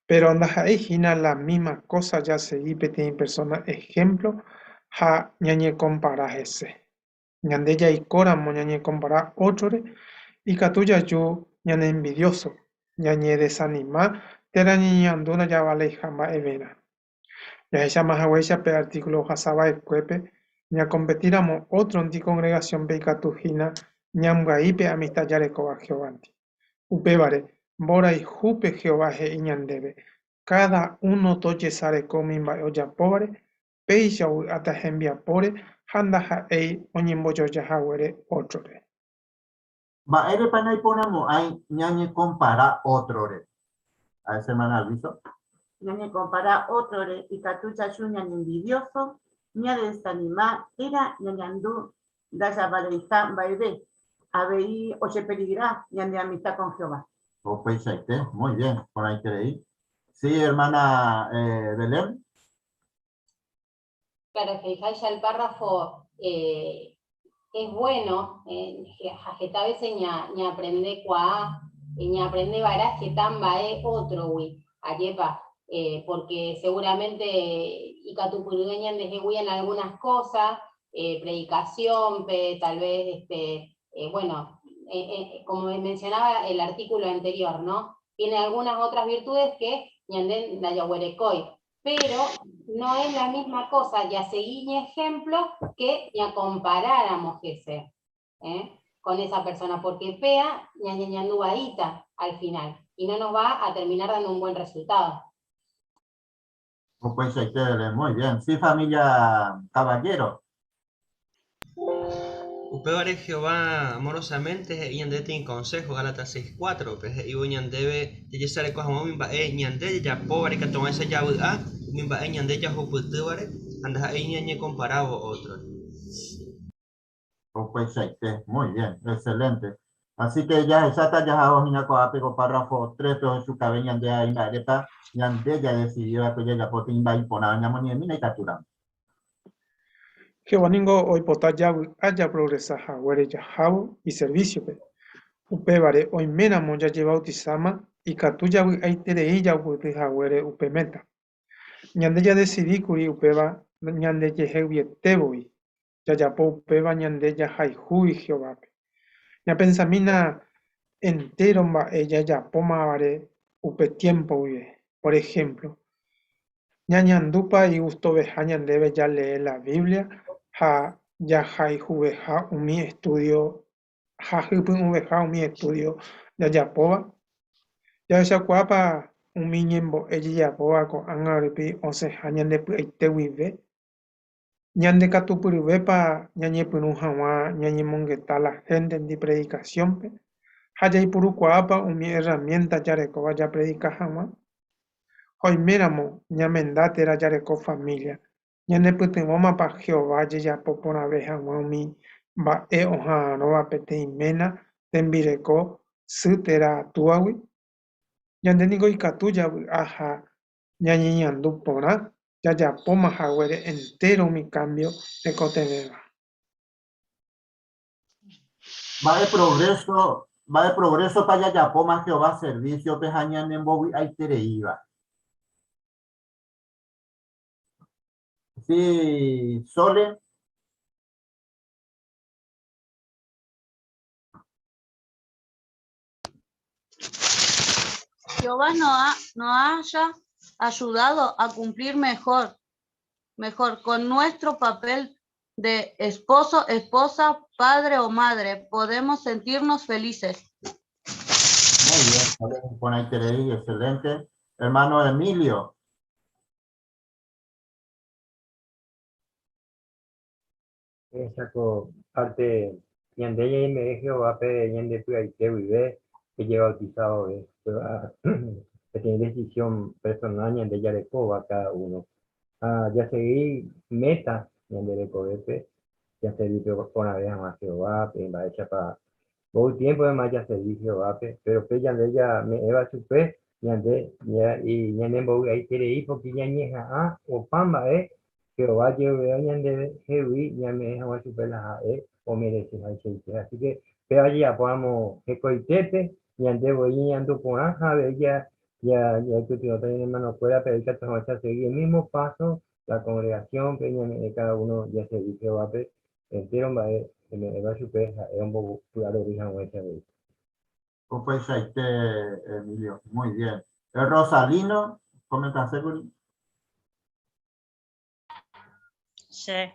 Péro ndaha'éi hína la mísma kósa jasegi peteĩ persóna ehémplo ha ñañekompara hese. Ñande jaikóramo ñañekompara ótrore, ikatu jaju ñaneenvidióso, ñañedesanima térã ñañeñandu ndajavaleiha mba'everã. Jahecháma haguéicha pe artíkulo ohasa va'ekuépe, ñakompetíramo ótrondi kongregasiónpe ikatu hína ñambyai pe amista jarekóva Jehovándi. Upévare, mborayhúpe Jehová he'i ñandéve, Káda uno tojesareko umi mba'e ojapóvare, péicha ovy'áta hembiapóre ha ndaha'éi oñembojoja haguére ótrore. Mba'érepa naiporãmo'ãi ñañekompara ótrore? A ese hermana Alviso. Ñañekompara ótrore ikatu jaju ñanenvidióso, ñadesanima térã ñañandu ndajavaleiha mba'eve, avei ojepeligra ñane amista con Jehová. Upeichaite, muy bien, porãiterei. Sí, hermana Belén. Claro, he'iháicha el párrafo eh, es bueno, eh, ha heta vece ña, ñaaprende kuaa, ñaaprende va'erã heta mba'e ótrogui, ajépa, eh, porque seguramente ikatupyryve ñandehegui en algunas cosas, eh, predicación-pe, tal vez, este, eh, bueno, eh, eh, como mencionaba el artículo anterior, ¿no? Tiene algunas otras virtudes que ñande ndajaguerekói, pero no es la misma cosa jasegi iñejemplo que ñakomparáramo hese, ¿eh? con esa persona, porque pea ñañeñandu vaíta al final y no nos va a terminar dando un buen resultado. Upeichaite, muy bien. Sí, familia Caballero. Upévare Jehová amorosamente he'i ñandéve peteĩ konsého Gálatas 6:4-pe, he'ívo ñandéve jajesareko hag̃ua umi mba'e ñande jajapóvare ikatu hag̃uáicha javy'a umi mba'e ñande jahupytývare ha ndaha'éi ñañekomparávo ótrore. Upeichaite, muy bien, excelente. Así que jahecháta jahávo hína ko'ápe ko párrafo 3-pe ohechukave ñande avei mba'érepa ñande jadesidi va'ekue jajapo peteĩ mba'e iporãva ñamoñe'ẽmína ikatúramo. Jehová ningo oipota javy'a japrogresa haguére jahávo iservísiope. Upévare, oiméramo jajevautisáma, ikatu javy'aiterei jahupyty haguére upe méta. Ñande jadesidi kuri upéva ñandejeheguiete voi, jajapo upéva ñande jahayhúgui Jehovápe. Ñapensamína entéro mba'e jajapómavare upe tiémpo guive. Por ehémplo, ñañandúpa igustoveha ñandéve jalee la Biblia ha jahayhuveha umi estúdio ha hypy'ũveha umi estúdio jajapóva? Jahechakuaápa umi ñembo'e jajapóva ko'ág̃a rupi osẽha ñande py'aite guive? Ñandekatupyryvépa ñañepyrũ hag̃ua ñañemongeta la héntendi predikasiónpe ha jaipurukuaápa umi erramiénta jarekóva japredika hag̃ua? Ha oiméramo ñamenda térã jareko família, ñanepytyvõmapa Jehová jajapo porãve hag̃ua umi mba'e oha'arõva peteĩ ména, tembireko, sy térã túagui? Ñande ningo ikatu javy'a ha ñañeñandu porã jajapóma haguére entéro umi kámbio tekotevẽva. Mba'e progréso, mba'e progrésopa jajapóma Jehová servísiope ha ñanembovy'aitereíva? Sí, Sole. Jehová nos ha, nos haya ayudado a cumplir mejor, mejor con nuestro papel de esposo, esposa, padre o madre. Podemos sentirnos felices. Muy bien, porãiterei, excelente. Hermano Emilio. Péicha ko párte ñande ñañeme'ẽ Jehovápe ñande py'aite guive pejebautisa vove. Upéva peteĩ decisión personal ñande jarekóva cada uno. Ha jasegi meta ñande rekovépe jaservi porãve hag̃ua Jehovápe, mba'éichapa mboy tiémporema jaservi Jehovápe, péro pe ñande jame'ẽva chupe ñande ñanembovy'aiterei pórke ñañeha'ã opa mba'e Jehová ojerovia ñandehegui ñame'ẽ hag̃ua chupe la ha'e omeresehaichaite. Así ke péva jajapóramo hekoitépe, ñande voi ñañandu porã ha avei jaipytyvõta ñane ermanokuérape avei ikatu hag̃ua jasegi el mismo paso la congregación-pe ñame'ẽ cada uno jasegi Jehovápe entéro mba'e ome'ẽva chupe ha'e ombopy'arory hag̃uáicha avei. Upeichaite, Emilio. Muy bien. Rosalino, comentase kuri. Che.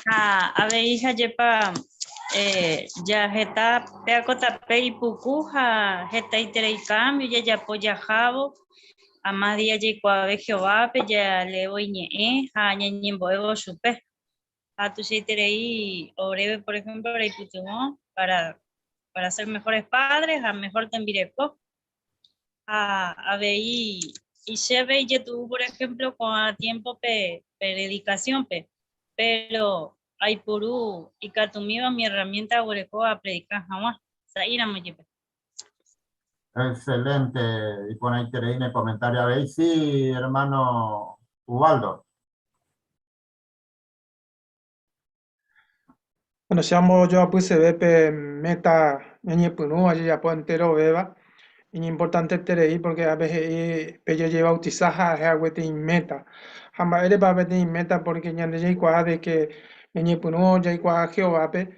Ha avei jajepa eh, ja heta peako tape ipuku ha hetaiterei cambio jajapo jahávo, amás día jaikuaave Jehovápe, jaleévo iñe'ẽ ha ñañembo'évo chupe. Ha tuichaiterei oréve, por ejemplo, reipytyvõ para ser mejores padres ha mejor tembireko. Ha avei ichéve ijetu'u, por ejemplo, ko'ã tiempo-pe predicación-pe, pero aipuru ikatumíva umi herramienta aguerekóva apredika hag̃ua, sa'íramo jepe. Excelente, iporãiterei ne comentario avei. Sí, hermano Ubaldo. Bueno, che ambojoapyseve pe meta ñañepyrũva jajapo enterovéva, iñimportanteterei porque ápe he'i pe jajebautiza ha'e hague peteĩ meta. Ha mba'érepa peteĩ meta? Porque ñande jaikuaa de que ñañepyrũvo jaikuaa Jehovápe,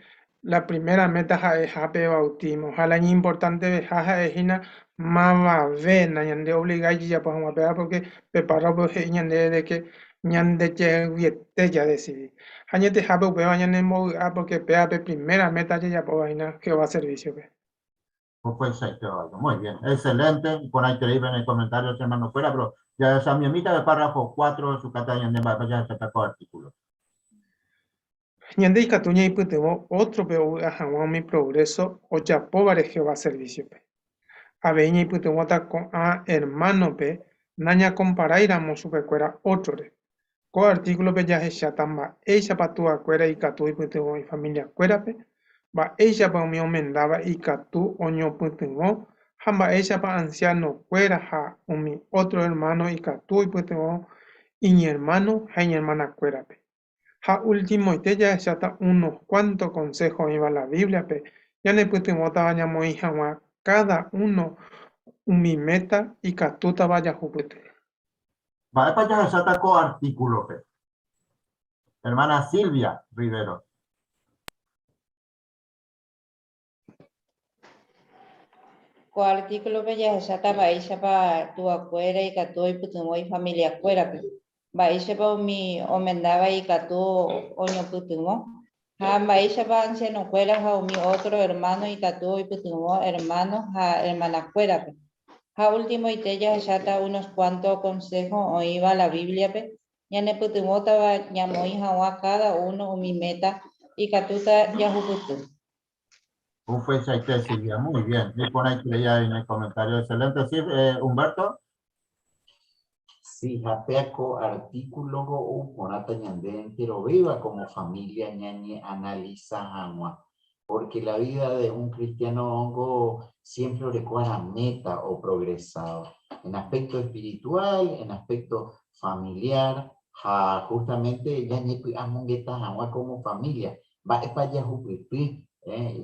la primera meta ha'eha pe bautismo. Ha la iñimportanteveha ha'e hína mavave nañandeobligái jajapo hag̃ua péva porque pe párrafo he'i ñandéve de que ñandejeguiete jadesidi. Ha añetehápe upéva ñanembovy'a pórke péva pe primera méta jajapóva hína Jehová servísiope. Upeichaite ovaldo. Muy bien. Excelente. Iporãiterei pene comentario che hermanokuéra, pero jahechamiemíta pe párrafo 4 sukata ñande mba'épa jahecháta ko artículo. Ñande ikatu ñaipytyvõ ótrope ovy'a hag̃ua umi progréso ojapóvare Jehová servísiope. Avei ñaipytyvõta ko'ã ermánope nañakomparáiramo chupekuéra ótrore. Ko artíkulope jahecháta mba'éichapa tuakuéra ikatu oipytyvõ ifamiliakuérape, mba'éichapa umi omendáva ikatu oñopytyvõ ha mba'éichapa ansianokuéra ha umi ótro ermáno ikatu oipytyvõ iñermáno ha iñermanakuérape. Ha ultimoite jahecháta unos kuánto konsého oĩva la Bíbliape ñanepytyvõtava ñamoĩ hag̃ua káda uno umi méta ikatútava jahupyty. Mba'épa jahecháta ko artíkulope? Ermána Silvia Rivero. Ko artíkulope jahecháta mba'éichapa tuakuéra ikatu oipytyvõ ifamiliakuérape, mba'éichapa umi omendáva ikatu oñopytyvõ, ha mba'éichapa ansianokuéra ha umi ótro ermáno ikatu oipytyvõ ermáno ha ermanakuérape. Ha ultimoite jahecháta unos kuánto konsého oĩva la Bíbliape ñanepytyvõtava ñamoĩ hag̃ua káda uno umi méta ikatúta jahupyty. Upeichaite, Silvia, muy bien. Iporãiterei avei ne comentario. Excelente. Sí, Humberto. Sí, ha péa ko artículo-go ou porãta ñande enterovéva como familia ñañe'analisa hag̃ua. Porque la vida de un cristiano hongo siempre oreko va'erã meta oprogresáva en aspecto espiritual, en aspecto familiar ha justamente ñañepy'amongeta hag̃ua como familia Mba'épa jahupyty?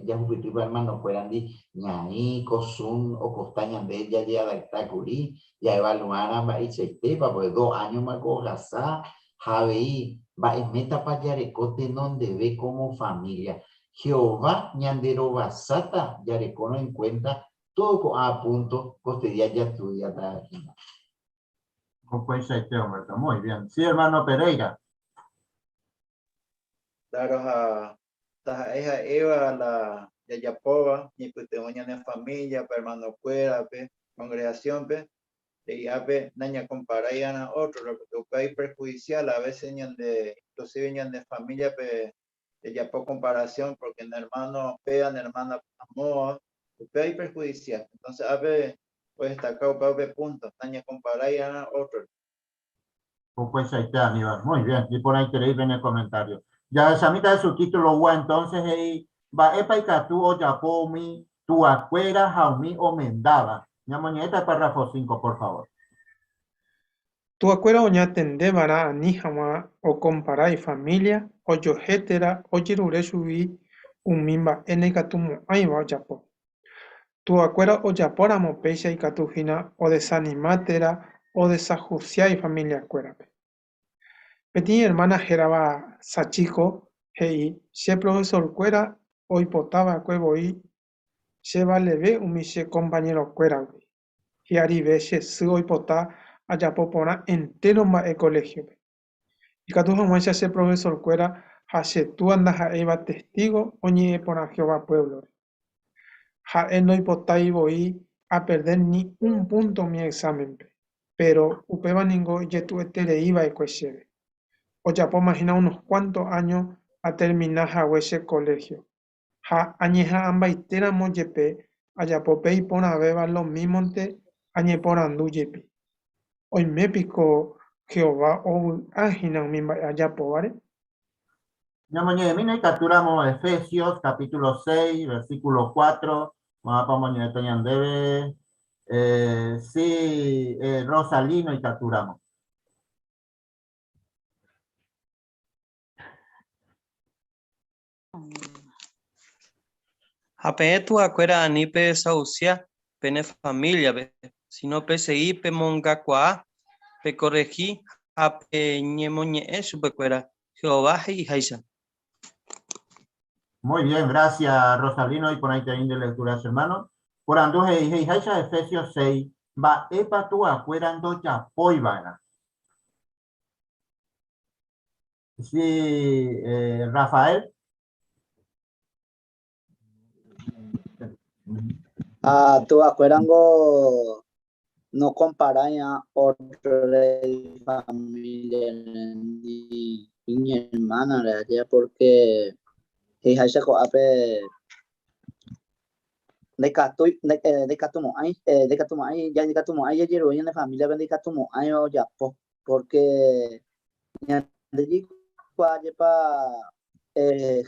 Jahupytýpa hermanokuérandi ñaĩ ko Zoom okosta ñande jajeadapta kuri, jaevaluarã mba'eichaitépa, porque dos áñoma ko ohasa ha avei mba'e métapa jareko tenondeve como familia. Jehová ñanderovasáta jarekórõ en cuenta todo ko'ã punto kostedia jastudiáta hína. Upeichaite, Humberto. Muy bien. Sí, hermano Pereira. Claro, ha taha'e ha'éva la jajapóva, ñaipytyvõ ñane familia-pe, hermano-kuérape, congregación-pe, he'ihápe nañakomparái'arã ótrore, porque upéva iperjudicial, a veces ñande, inclusive ñane familia-pe jajapo comparación porque ne hermano péva, ne hermana amóva, upéva iperjudicial. Entonces ápe. Odestaka upéva upe punto, nañakomparái arã ótrore. Upeichaite, Aníbal. Muy bien, iporãiterei pene comentario. Jahechamíta el subtítulo gua entonces he'i mba'épa ikatu ojapo umi tuakuéra ha umi omendáva. Ñamoñe'ẽta el párrafo 5, por favor. Tuakuéra oñatende va'erã ani hag̃ua okompara ifamília ojoehe térã ojerure chugui umi mba'e ndaikatumo'ãiva ojapo. Tuakuéra ojapóramo péicha ikatu hína odesanima térã odesahusia ifamiliakuérape. Peteĩ ermána hérava Sachiko he'i, Che profesorkuéra oipota va'ekue voi chevaleve umi che kompañerokuéragui. Hi'arive che sy oipota ajapo porã entéro mba'e koléhiope. Ikatu hag̃uáicha che profesorkuéra ha che túa ndaha'éiva Testígo oñe'ẽ porã Jehová puévlore. Ha'e ndoipotái voi aperde ni un púnto umi exámenpe, péro upéva ningo ijetu'ueterei va'ekue chéve. Ojapóma hína unos kuánto áño atermina hague che koléhio, ha añeha'ãmbaitéramo jepe ajapo pe iporãvéva lomímonte añeporandu jepi, Oime piko Jehová ovy'a hína umi mba'e ajapóvare? Ñamoñe'ẽmína ikatúramo Efesios capítulo 6, versículo 4, mávapa omoñe'ẽta ñandéve, eh, sí, eh, Rosalino ikatúramo. Ha peẽ tuakuéra ani pedesahusia pene famíliape, síno pesegi pemongakuaa, pekorrehi ha peñemoñe'ẽ chupekuéra Jehová he'iháicha. Muy bien, gracias Rosalino, iporãiterei nde lectura che hermano. Porandu he'i he'iháicha Efesios 6, mba'épa tuakuéra ndojapóiva'erã? Sí, eh, Rafael. Ha tuvakuérango nokomparái ótrore ifamíliare ni iñermánare, ajépa, pórke he'iháicha ko'ápe ndaikatúi, ndaikatumo'ãi, ndaikatumo'ãi, ndaikatumo'ãi jajerure ñane famíliape ndaikatumo'ãiva ojapo. Pórke ñande jaikuaa jepa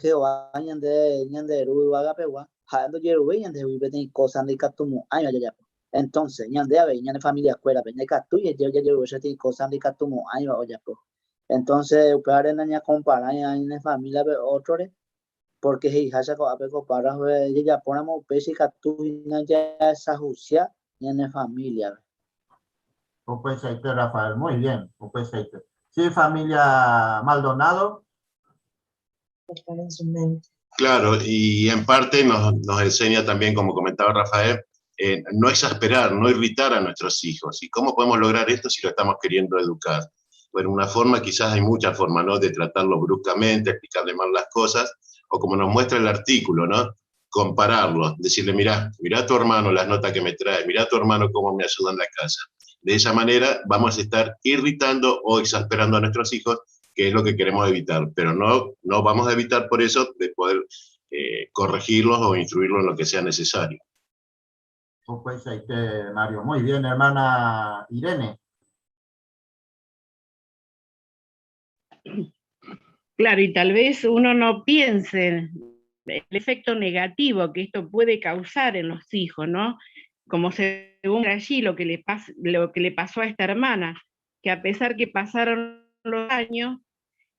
Jehová ñande ñande Ru yvagapegua, ha'e ndojeruvéi ñandehegui peteĩ kósa ndaikatumo'ãiva jajapo. Entónse, ñande avei ñane familiakuérape ndaikatúi jajeruve peteĩ kósa ndaikatumo'ãiva ojapo. Entónse, upévare nañakomparái ñane famíliape ótrore, pórke he'iháicha ko'ápe ko párrafope jajapóramo upéicha ikatu hína jaesahusia ñane famíliape. Upeichaite Rafael, muy bien, upeichaite. Sí, familia Maldonado. Claro, y en parte nos, nos enseña también, como comentaba Rafael, eh, no exasperar, no irritar a nuestros hijos. ¿Y cómo podemos lograr esto si lo estamos queriendo educar? Bueno, una forma, quizás hay muchas formas, ¿no? De tratarlo bruscamente, explicarle mal las cosas, o como nos muestra el artículo, ¿no? Compararlo, decirle, mirá, mirá a tu hermano las notas que me trae, mirá a tu hermano cómo me ayuda en la casa. De esa manera vamos a estar irritando o exasperando a nuestros hijos, que es lo que queremos evitar, pero no, no vamos a evitar por eso de poder eh, corregirlos o instruirlos en lo que sea necesario. Upeichaite, Mario. Muy bien, hermana Irene. Claro, y tal vez uno no piense en el efecto negativo que esto puede causar en los hijos, ¿no? Como según allí lo que le, lo que le pasó a esta hermana, que a pesar que pasaron los años,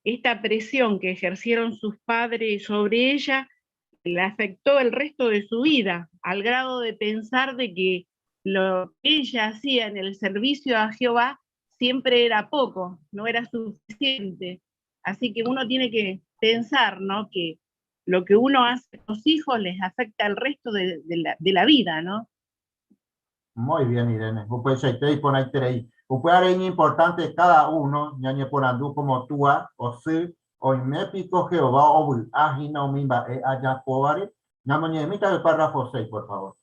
esta presión que ejercieron sus padres sobre ella la afectó el resto de su vida, al grado de pensar de que lo que ella hacía en el servicio a Jehová siempre era poco, no era suficiente. Así que uno tiene que pensar, ¿no? Que lo que uno hace a los hijos les afecta el resto de, de, la, de la vida, ¿no? Muy bien, Irene. Upeichaite iporãiterei. Upévare iñimportánte káda uno ñañeporandu kómo túa o sy, Oime piko Jehová ovy'a hína umi mba'e ajapóvare? Ñamoñe'ẽmíta pe párrafo 6, por favor.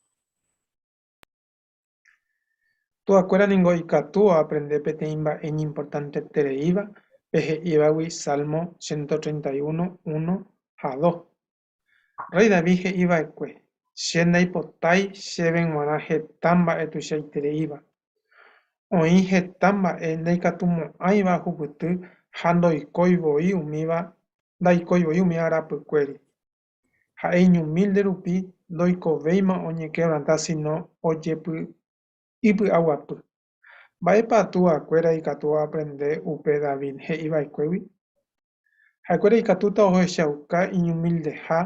Tuakuéra ningo ikatu oaprende peteĩ mba'e iñimportantetereíva pe he'ívagui Salmo 131, 1 ha 2. Rréi David he'i va'ekue, Che ndaipotái chéve g̃uarã heta mba'e tuichaitereíva. Oĩ heta mba'e ndaikatumo'ãiva ahupyty ha ndoikói voi umíva ndaikói voi umíva rapykuéri. Ha'e iñumílde rupi ndoikovéima oñekevranta síno ipy'aguapy. Mba'épa tuakuéra ikatu oaprende upe David he'iva'ekuégui? Ha'ekuéra ikatúta ohechauka iñumildeha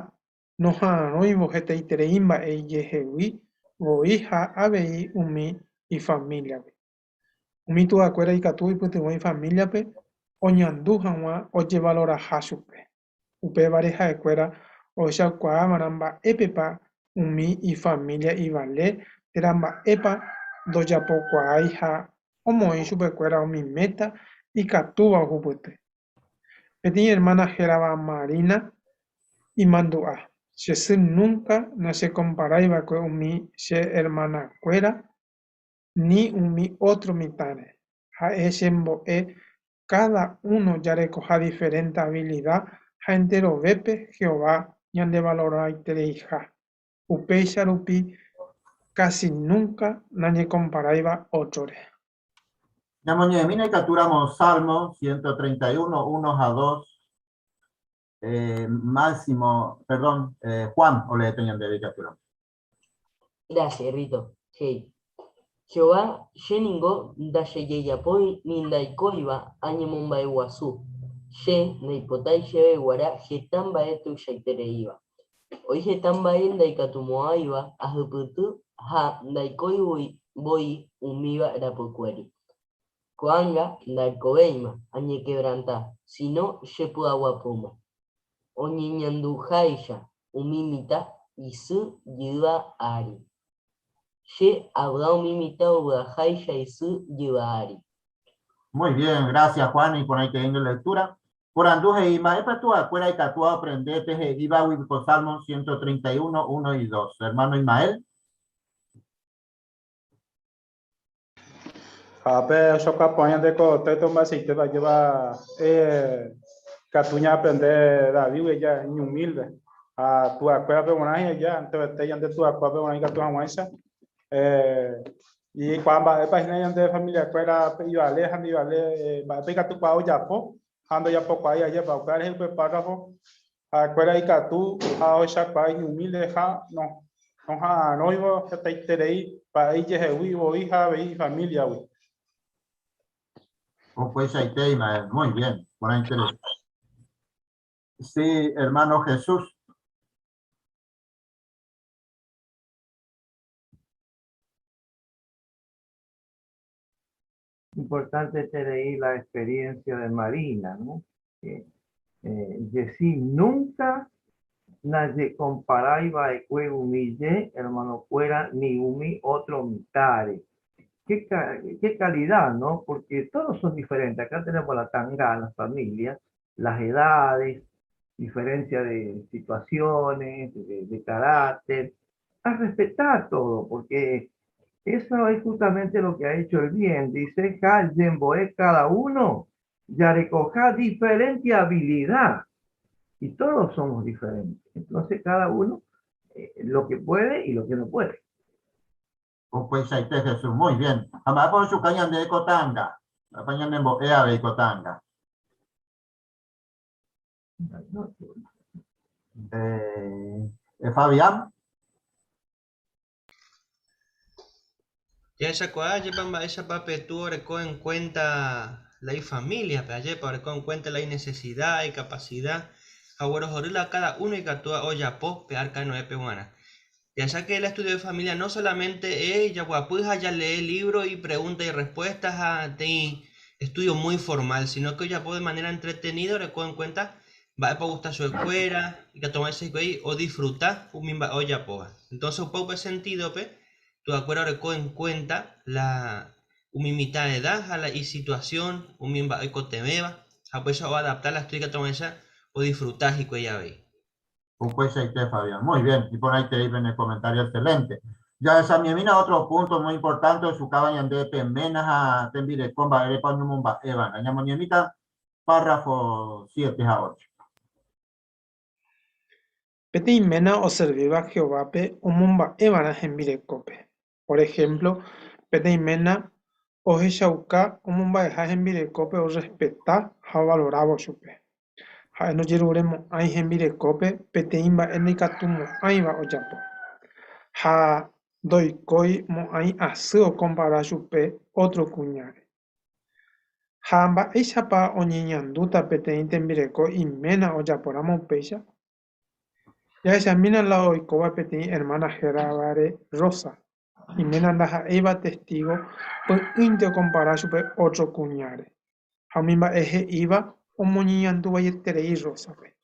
noha'arõivo hetaiterei mba'e ijehegui voi ha avei umi ifamíliagui. Umi tuakuéra ikatu oipytyvõ ifamíliape oñandu hag̃ua ojevaloraha chupe. Upévare ha'ekuéra ohechakuaava'erã mba'épepa umi ifamília ivale térã mba'épa ndojapokuaái ha omoĩ chupekuéra umi méta ikatúva ohupyty. Peteĩ ermána hérava Marina imandu'a, Che sy núnka nachekomparái va'ekue umi che ermanakuéra ni umi ótro mitãre. Ha'e chembo'e káda uno jarekoha diferénte avilida ha enterovépe Jehová ñandevaloraitereiha. Upéicha rupi kási núnka nañekomparáiva ótrore. Ñamoñe'ẽmína ikatúramo Salmo 131, 1 ha 2, eh, Máximo, perdón, eh, Juan, oleéta ñandéve ikatúramo. Gracias, Rito. Hey. Jehová, che ningo ndachejejapói ni ndaikóiva añemomba'eguasu. Che ndaipotái chéve guarã heta mba'e tuichaitereíva. Oĩ heta mba'e ndaikatumo'ãiva ahypyty ha ndaikói voi umíva rapykuéri. Ko'ág̃a ndaikovéima añekevranta, síno chepy'aguapýma. Oñeñanduháicha umi mitã isy jyva ári. Che avy'a umi mitã ovy'aháicha isy jyva ári. Muy bien, gracias Juan, iporãiterei nde lectura. Porandu he'i, Mba'épa tuakuéra ikatu aaprende pe he'ívagui ko Salmo 131, 1 y 2? Hermano Ismael. Ha pe ochokuaa ñande ko texto mba'eichaitépa ajépa ikatu ñaaprende Davídgui eja iñumílde. Ha tuakuérape g̃uarã he'i aja, enterovete ñande tuakuérape g̃uarã ikatu hag̃uáicha Jaikuaa mba'épa hína ñande familiakuéra pe ivale ha ndivale mba'épa ikatukuaa ojapo ha ndojapokuaái ajépa. Upéva rehe upe párrafo ha'ekuéra ikatu ha ohechakuaa iñumílde ha noha'arõivo hetaiterei mba'e ijehegui voi ha avei ifamíliagui. Upeichaite, Ismael. Muy bien. Porãiterei. Sí, hermano Jesús. Importante la experiencia de Marina, ¿no? Que eh, nunca najekomparái va'ekue umi je hermanokuéra ni umi otro mitãre. Qué, qué calidad, ¿no? Porque todos son diferentes. Acá tenemos la tanga, la familia, las edades, diferencia de situaciones, de, carácter, a respetar todo, porque eso es justamente lo que ha hecho el bien. Dice, cada uno, ya recoja diferente habilidad. Y todos somos diferentes. Entonces cada uno eh, lo que puede y lo que no puede. Upeichaite Jesús, muy bien. Ha mba'épa ochuka ñande ko ta'anga? Mba'épa ñanembo'e avei ko ta'anga? Eh, eh, Fabián. Jahechakuaa ajépa mba'éichapa pe túa oreko en cuenta la ifamíliape, ajépa oreko en cuenta la inesesida, ikapasida, ha oguerohory la káda uno ikatúva ojapo pe Arca de Noépe g̃uarã. Jahecha que el estudio de familia no solamente es jaguapy ha jalee libro y pregunta y respuesta ha teĩ estudio muy formal, sino que ojapo de manera entretenida oreko en cuenta mba'épa ogusta chupekuéra, ikatu hag̃uáicha hikuái odisfruta umi mba'e ojapóva. Entonces upe upe sentido-pe tuakuéra oreko en cuenta la umi mitã edad ha la isituación, umi mba'e oikotevẽva ha upéicha oadapta la estudio ikatu hag̃uáicha odisfruta hikuái avei. Upeichaite, Fabián. Muy bien. Iporãiterei pene comentario excelente. Jahechamiemína otro punto muy importante ochukáva ñande pe ména ha tembireko mba'érepa oñomomba'éva'erã. Ñamoñemíta párrafo 7 ha 8. Peteĩ ména oservíva Jehovápe omomba'e va'erã hembirekópe. Por ehémplo, peteĩ ména ohechauka omomba'eha hembirekópe orrespeta ha ovalorávo chupe. Ha'e ndojeruremo'ãi hembirekópe peteĩ mba'e ndaikatumo'ãiva ojapo. Ha ndoikói mo'ãi asy okompara chupe ótro kuñáre. Ha mba'éichapa oñeñandúta peteĩ tembireko iména ojapóramo upéicha? Jahechamína la oikóva peteĩ ermána héravare Rosa. Iména ndaha'éiva Testígo py'ỹinte okompara chupe ótro kuñáre, ha umi mba'e he'íva omoñeñanduvaieterei Rósape.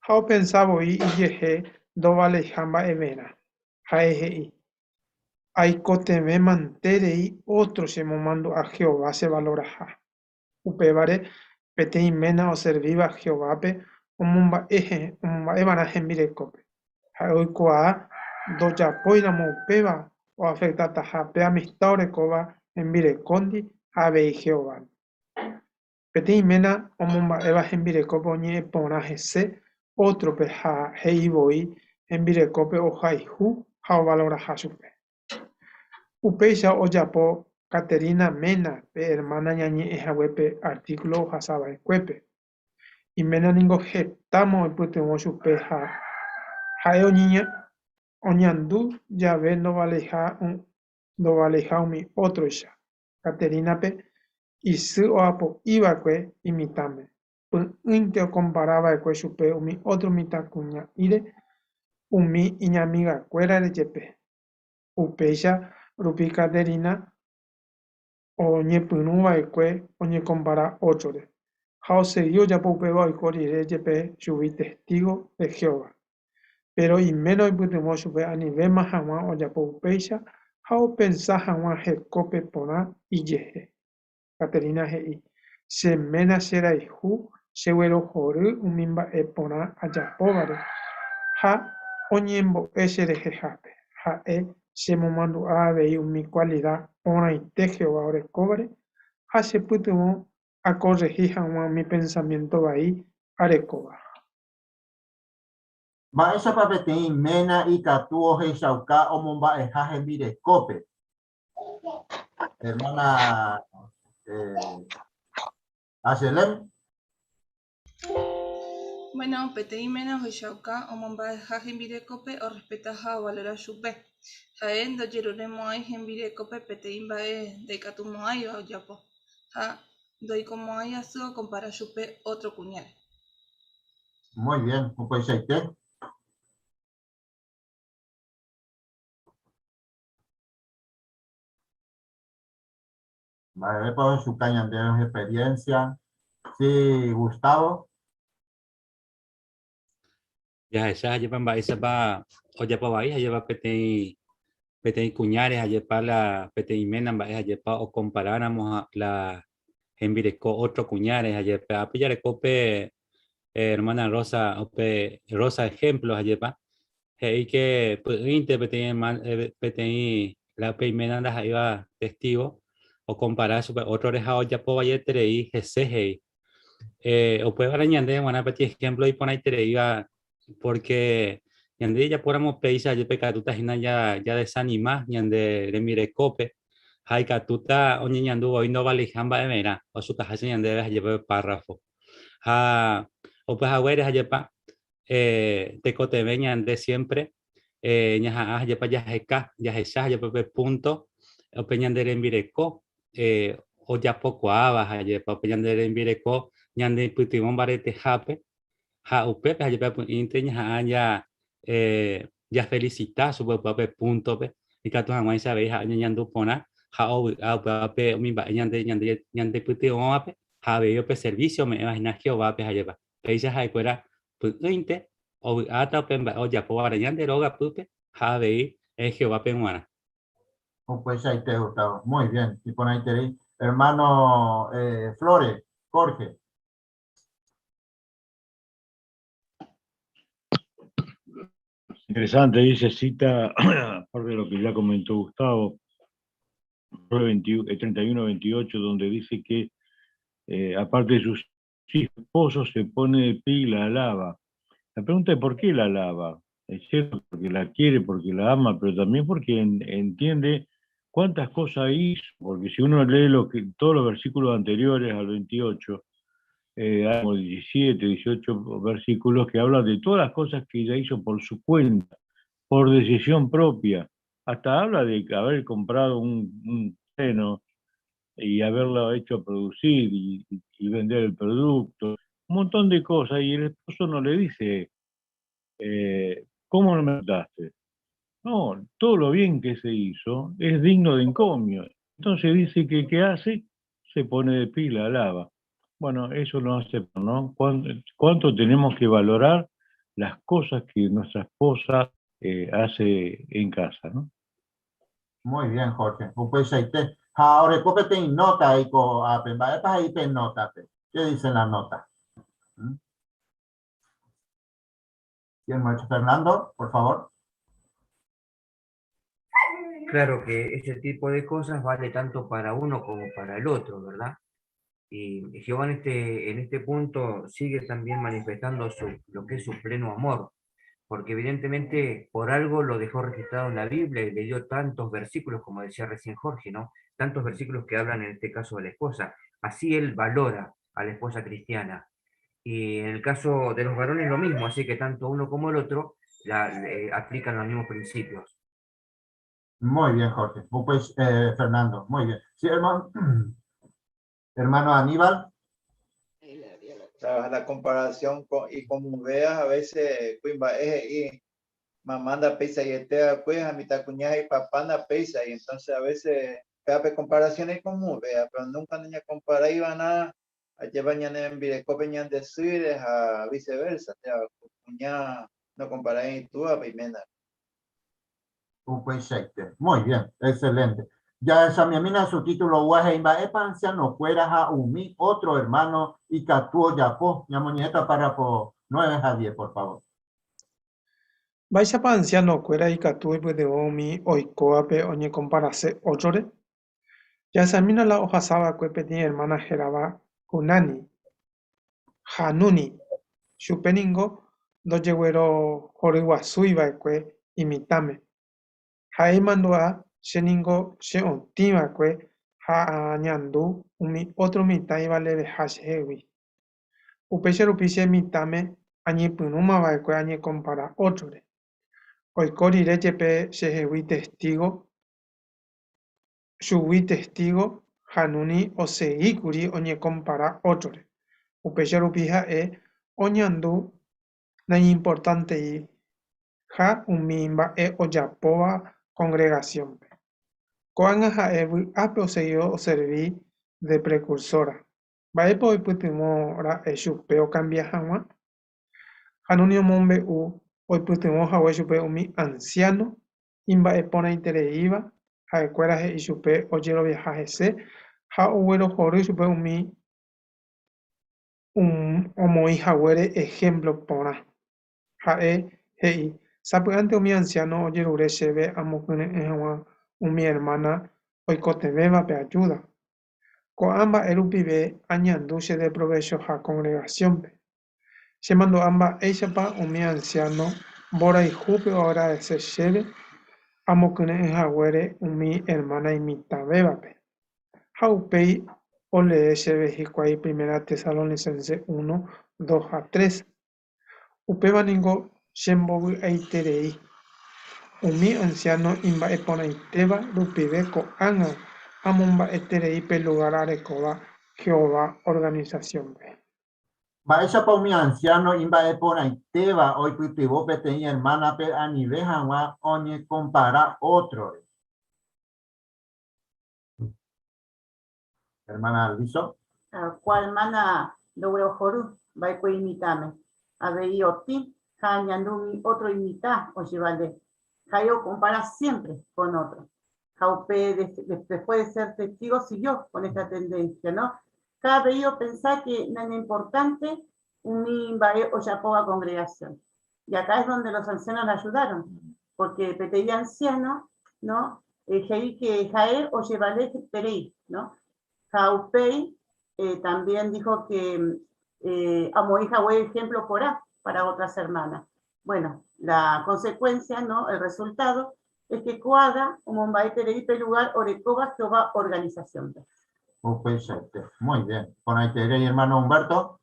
Ha opensa voi ijehe ndovaleiha mba'everã. Ha'e he'i, Aikotevẽ manterei ótro chemomandu'a Jehová chevaloraha. Upévare, peteĩ ména oservíva Jehovápe omomba'eva'erã hembirekópe. Ha'e oikuaa ndojapóiramo upéva oafektataha pe amista orekóva hembirekóndi ha avei Jehovándi. Peteĩ ména omomba'éva hembirekópe oñe'ẽ porã hese ótrope ha he'i voi hembirekópe ohayhu ha ovaloraha chupe. Upéicha ojapo Katerina ména pe ermána ñañe'ẽ hague pe artíkulo ohasa va'ekuépe. Iména ningo hetáma oipytyvõ chupe ha ha'e oñandu jave ndovaleiha umi ótroicha. Katerínape isy oapo'i va'ekue imitãme, py'ỹinte okompara va'ekue chupe umi ótro mitãkuña'íre umi iñamigakuérare jepe. Upéicha rupi Katerina oñepyrũ va'ekue oñekompara ótrore, ha osegi ojapo upéva oiko rire jepe chugui testígo de Jehová. Péro iména oipytyvõ chupe anivéma hag̃ua ojapo upéicha ha opensa hag̃ua hekópe porã ijehe. Katerina he'i, Che ména cherayhu cheguerohory umi mba'e porã ajapóvare ha oñembo'e cherehehápe. Ha'e chemomandu'a avei umi kualida porãite Jehová orekóvare ha chepytyvõ akorrehi hag̃ua umi pensamiénto vai arekóva. Mba'éichapa peteĩ ména ikatu ohechauka omomba'eha hembirekópe? Hermana eh, Ashelem. Bueno, peteĩ ména ohechauka omomba'eha hembirekópe orrespeta ha ovalora chupe. Ha'e ndojeruremo'ãi hembirekópe peteĩ mba'e ndaikatumo'ãiva ojapo, ha ndoikomo'ãi asy okompara chupe ótro kuñáre. Muy bien, upeichaite. Mba'épa ohechuka ñandéve experiencia? Sí, Gustavo. Jahecha ajépa mba'éichapa ojapo vai ajépa peteĩ peteĩ kuñáre ajépa la peteĩ ména mba'e ajépa okomparáramo la hembireko ótro kuñáre ajépa ápe jareko pe hermana Rosa upe Rosa ejemplo ajépa he'i ke py'ỹinte peteĩ hermana peteĩ la upe iména ndaha'éiva testigo okompara chupe ótrore ha ojapo vaieterei hese he'i Upévare ñande g̃uarã peteĩ ejemplo iporãitereíva porque ñande jajapóramo péicha jepe ikatúta hína jadesanima ñande rembirekópe ha ikatúta oñeñandu voi ndovaleiha mba'everã osukaháicha ñandéve ha jepe párrafo. Ha upe haguére ha jepa tekotevẽ ñande siempre ñaha'ã ha jepa jaheka, jahecha ha jepa pe punto upe ñande rembireko ojapokuaáva ha jepa upe ñande rembireko ñande pytyvõ mbaretehápe ha upépe ha jepe py'ỹinte ñaha'ã ja jafelicita chupe upéva pe púntope ikatu hag̃uáicha avei ha'e oñeñandu porã ha ovy'a upévape umi mba'e ñande ñande ñande pytyvõvape ha avei upe servicio ome'ẽva hína Jehovápe ha jepa péicha ha'ekuéra py'ỹinte ovy'áta upe mba'e ojapóvare ñande róga pýpe ha avei Jehovápe g̃uarã. Upeichaite, Gustavo. Muy bien, iporãiterei. Hermano eh, Flores, Jorge. Interesante, dice, cita, aparte de lo que ya comentó Gustavo, 31-28, donde dice que eh, aparte de sus esposos se pone de pie y la alaba. La pregunta es por qué la alaba. Es cierto, porque la quiere, porque la ama, pero también porque entiende cuántas cosas hizo, porque si uno lee lo que, todos los versículos anteriores al 28, hay como 17, 18 versículos que hablan de todas las cosas que ella hizo por su cuenta, por decisión propia. Hasta habla de haber comprado un terreno y haberlo hecho producir y vender el producto, un montón de cosas, y el esposo no le dice, ¿cómo no me daste? No, todo lo bien que se hizo es digno de encomio. Entonces dice que ¿qué hace? Se pone de pie y la alaba. Bueno, eso no hace, ¿no? ¿Cuánto tenemos que valorar las cosas que nuestra esposa hace en casa, ¿no? Muy bien, Jorge. Pues ahí te, ahora, cópete en nota ahí con, a, pe, va, pa, ahí, pe, nota, pe. ¿Qué dice la nota? ¿Quién, maestro Fernando, por favor? Claro que ese tipo de cosas vale tanto para uno como para el otro, ¿verdad? Y Jehová en este punto sigue también manifestando lo que es su pleno amor, porque evidentemente por algo lo dejó registrado en la Biblia y le dio tantos versículos, como decía recién Jorge, ¿no? Tantos versículos que hablan en este caso de la esposa. Así él valora a la esposa cristiana. Y en el caso de los varones lo mismo, así que tanto uno como el otro aplican los mismos principios. Muy bien, Jorge. Pues Fernando, muy bien. Sí, hermano Aníbal. La comparación con, y como veas, a veces, cuimba, y mamá anda pesa y este, pues, a mitad cuñada y papá anda pesa, y entonces a veces, cada comparación es como vea, pero nunca niña compara y van a llevar ñane en virecope ñan de suires, a viceversa, o sea, cuñada no compara y tú a primera. Muy bien, excelente. Ya esa mi amina su título guaje imba epa anciano fuera a umi otro hermano y catuo yapo mi muñeca párrafo 9 a 10, por favor. Vais a pa anciano cuera y catuo y puede umi oikoape oñe comparase ochore. Ya esa mina la hoja saba cuepe ni hermana jeraba kunani hanuni chupeningo doyeguero joriguazuiba cue imitame. Jae mandua sheningo sheontima kue ha añandu umi otro mitad iba leve hashewi. Upeche rupiche mitame añipunuma va kue añe compara otro re. Oikori rechepe shehewi testigo, shuwi testigo, hanuni oseikuri oñe compara otro re. Upeche rupija e oñandu na importante i ja umimba e oyapoa congregación. Ko'ág̃a ha'e vy'ápe osegi oservi de precursora. Mba'épa oipytyvõra'e chupe okambia hag̃ua? Hanuni omombe'u oipytyvõ hague chupe umi anciano imba'eporãitereíva ha'ekuéra he'i chupe ojeroviaha hese ha oguerohory chupe umi omoĩ haguére ejemplo porã. Ha'e he'i sapy'ánte umi anciano ojerure chéve amokyre'ỹ hag̃ua umi hermana oikotevẽvape ayuda. Ko'ã mba'e rupive añandu chedeprovechoha congregaciónpe. Chemandu'a mba'éichapa umi anciano mborayhúpe oagradece chéve amokyre'ỹ haguére umi hermana imitãvévape. Ha upéi olee chéve hikuái Primera Tesalonicense 1, 2 ha 3. Upéva ningo chembovy'aiterei. Umi anciano imba'eporãitéva rupive ko'ág̃a amomba'eterei pe lugar arekóva Jehová organizaciónpe. Mba'éichapa umi anciano imba'eporãitéva oipytyvõ peteĩ hermanape anive hag̃ua oñekompara ótrore? Hermana Alviso. Kua hermana ndoguerohory va'ekue imitãme. Avei otĩ ha añandu umi otro imitã ojevale. Ha'e ocompara siempre con otro. Ha upe después de ser testigo siguió con esta tendencia, ¿no? Cada vez yo pensaba que no era importante umi mba'e ojapóva congregación. Y acá es donde los ancianos la ayudaron, porque peteí anciano, ¿no? Jei que jae o llevale perei, ¿no? Jaupei también dijo que amoí jahue ejemplo por A, para otras hermanas. Bueno, la consecuencia, ¿no? El resultado es que ko'ág̃a omomba'eterei pe lugar orekóva Jehová organización-pe. Upeichaite. Muy bien. Porãiterei, hermano Humberto.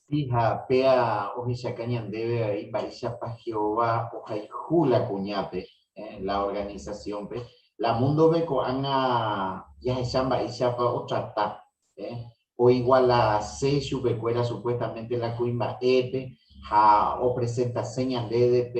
Sí, ha péa ohechaka ñandéve avei mba'éichapa Jehová ohayhu la kuñápe, la organización-pe. La mundo-pe ko'ág̃a jahecha mba'éichapa otrata, oigualase chupekuéra supuestamente la kuimba'épe ha opresentase ñandéve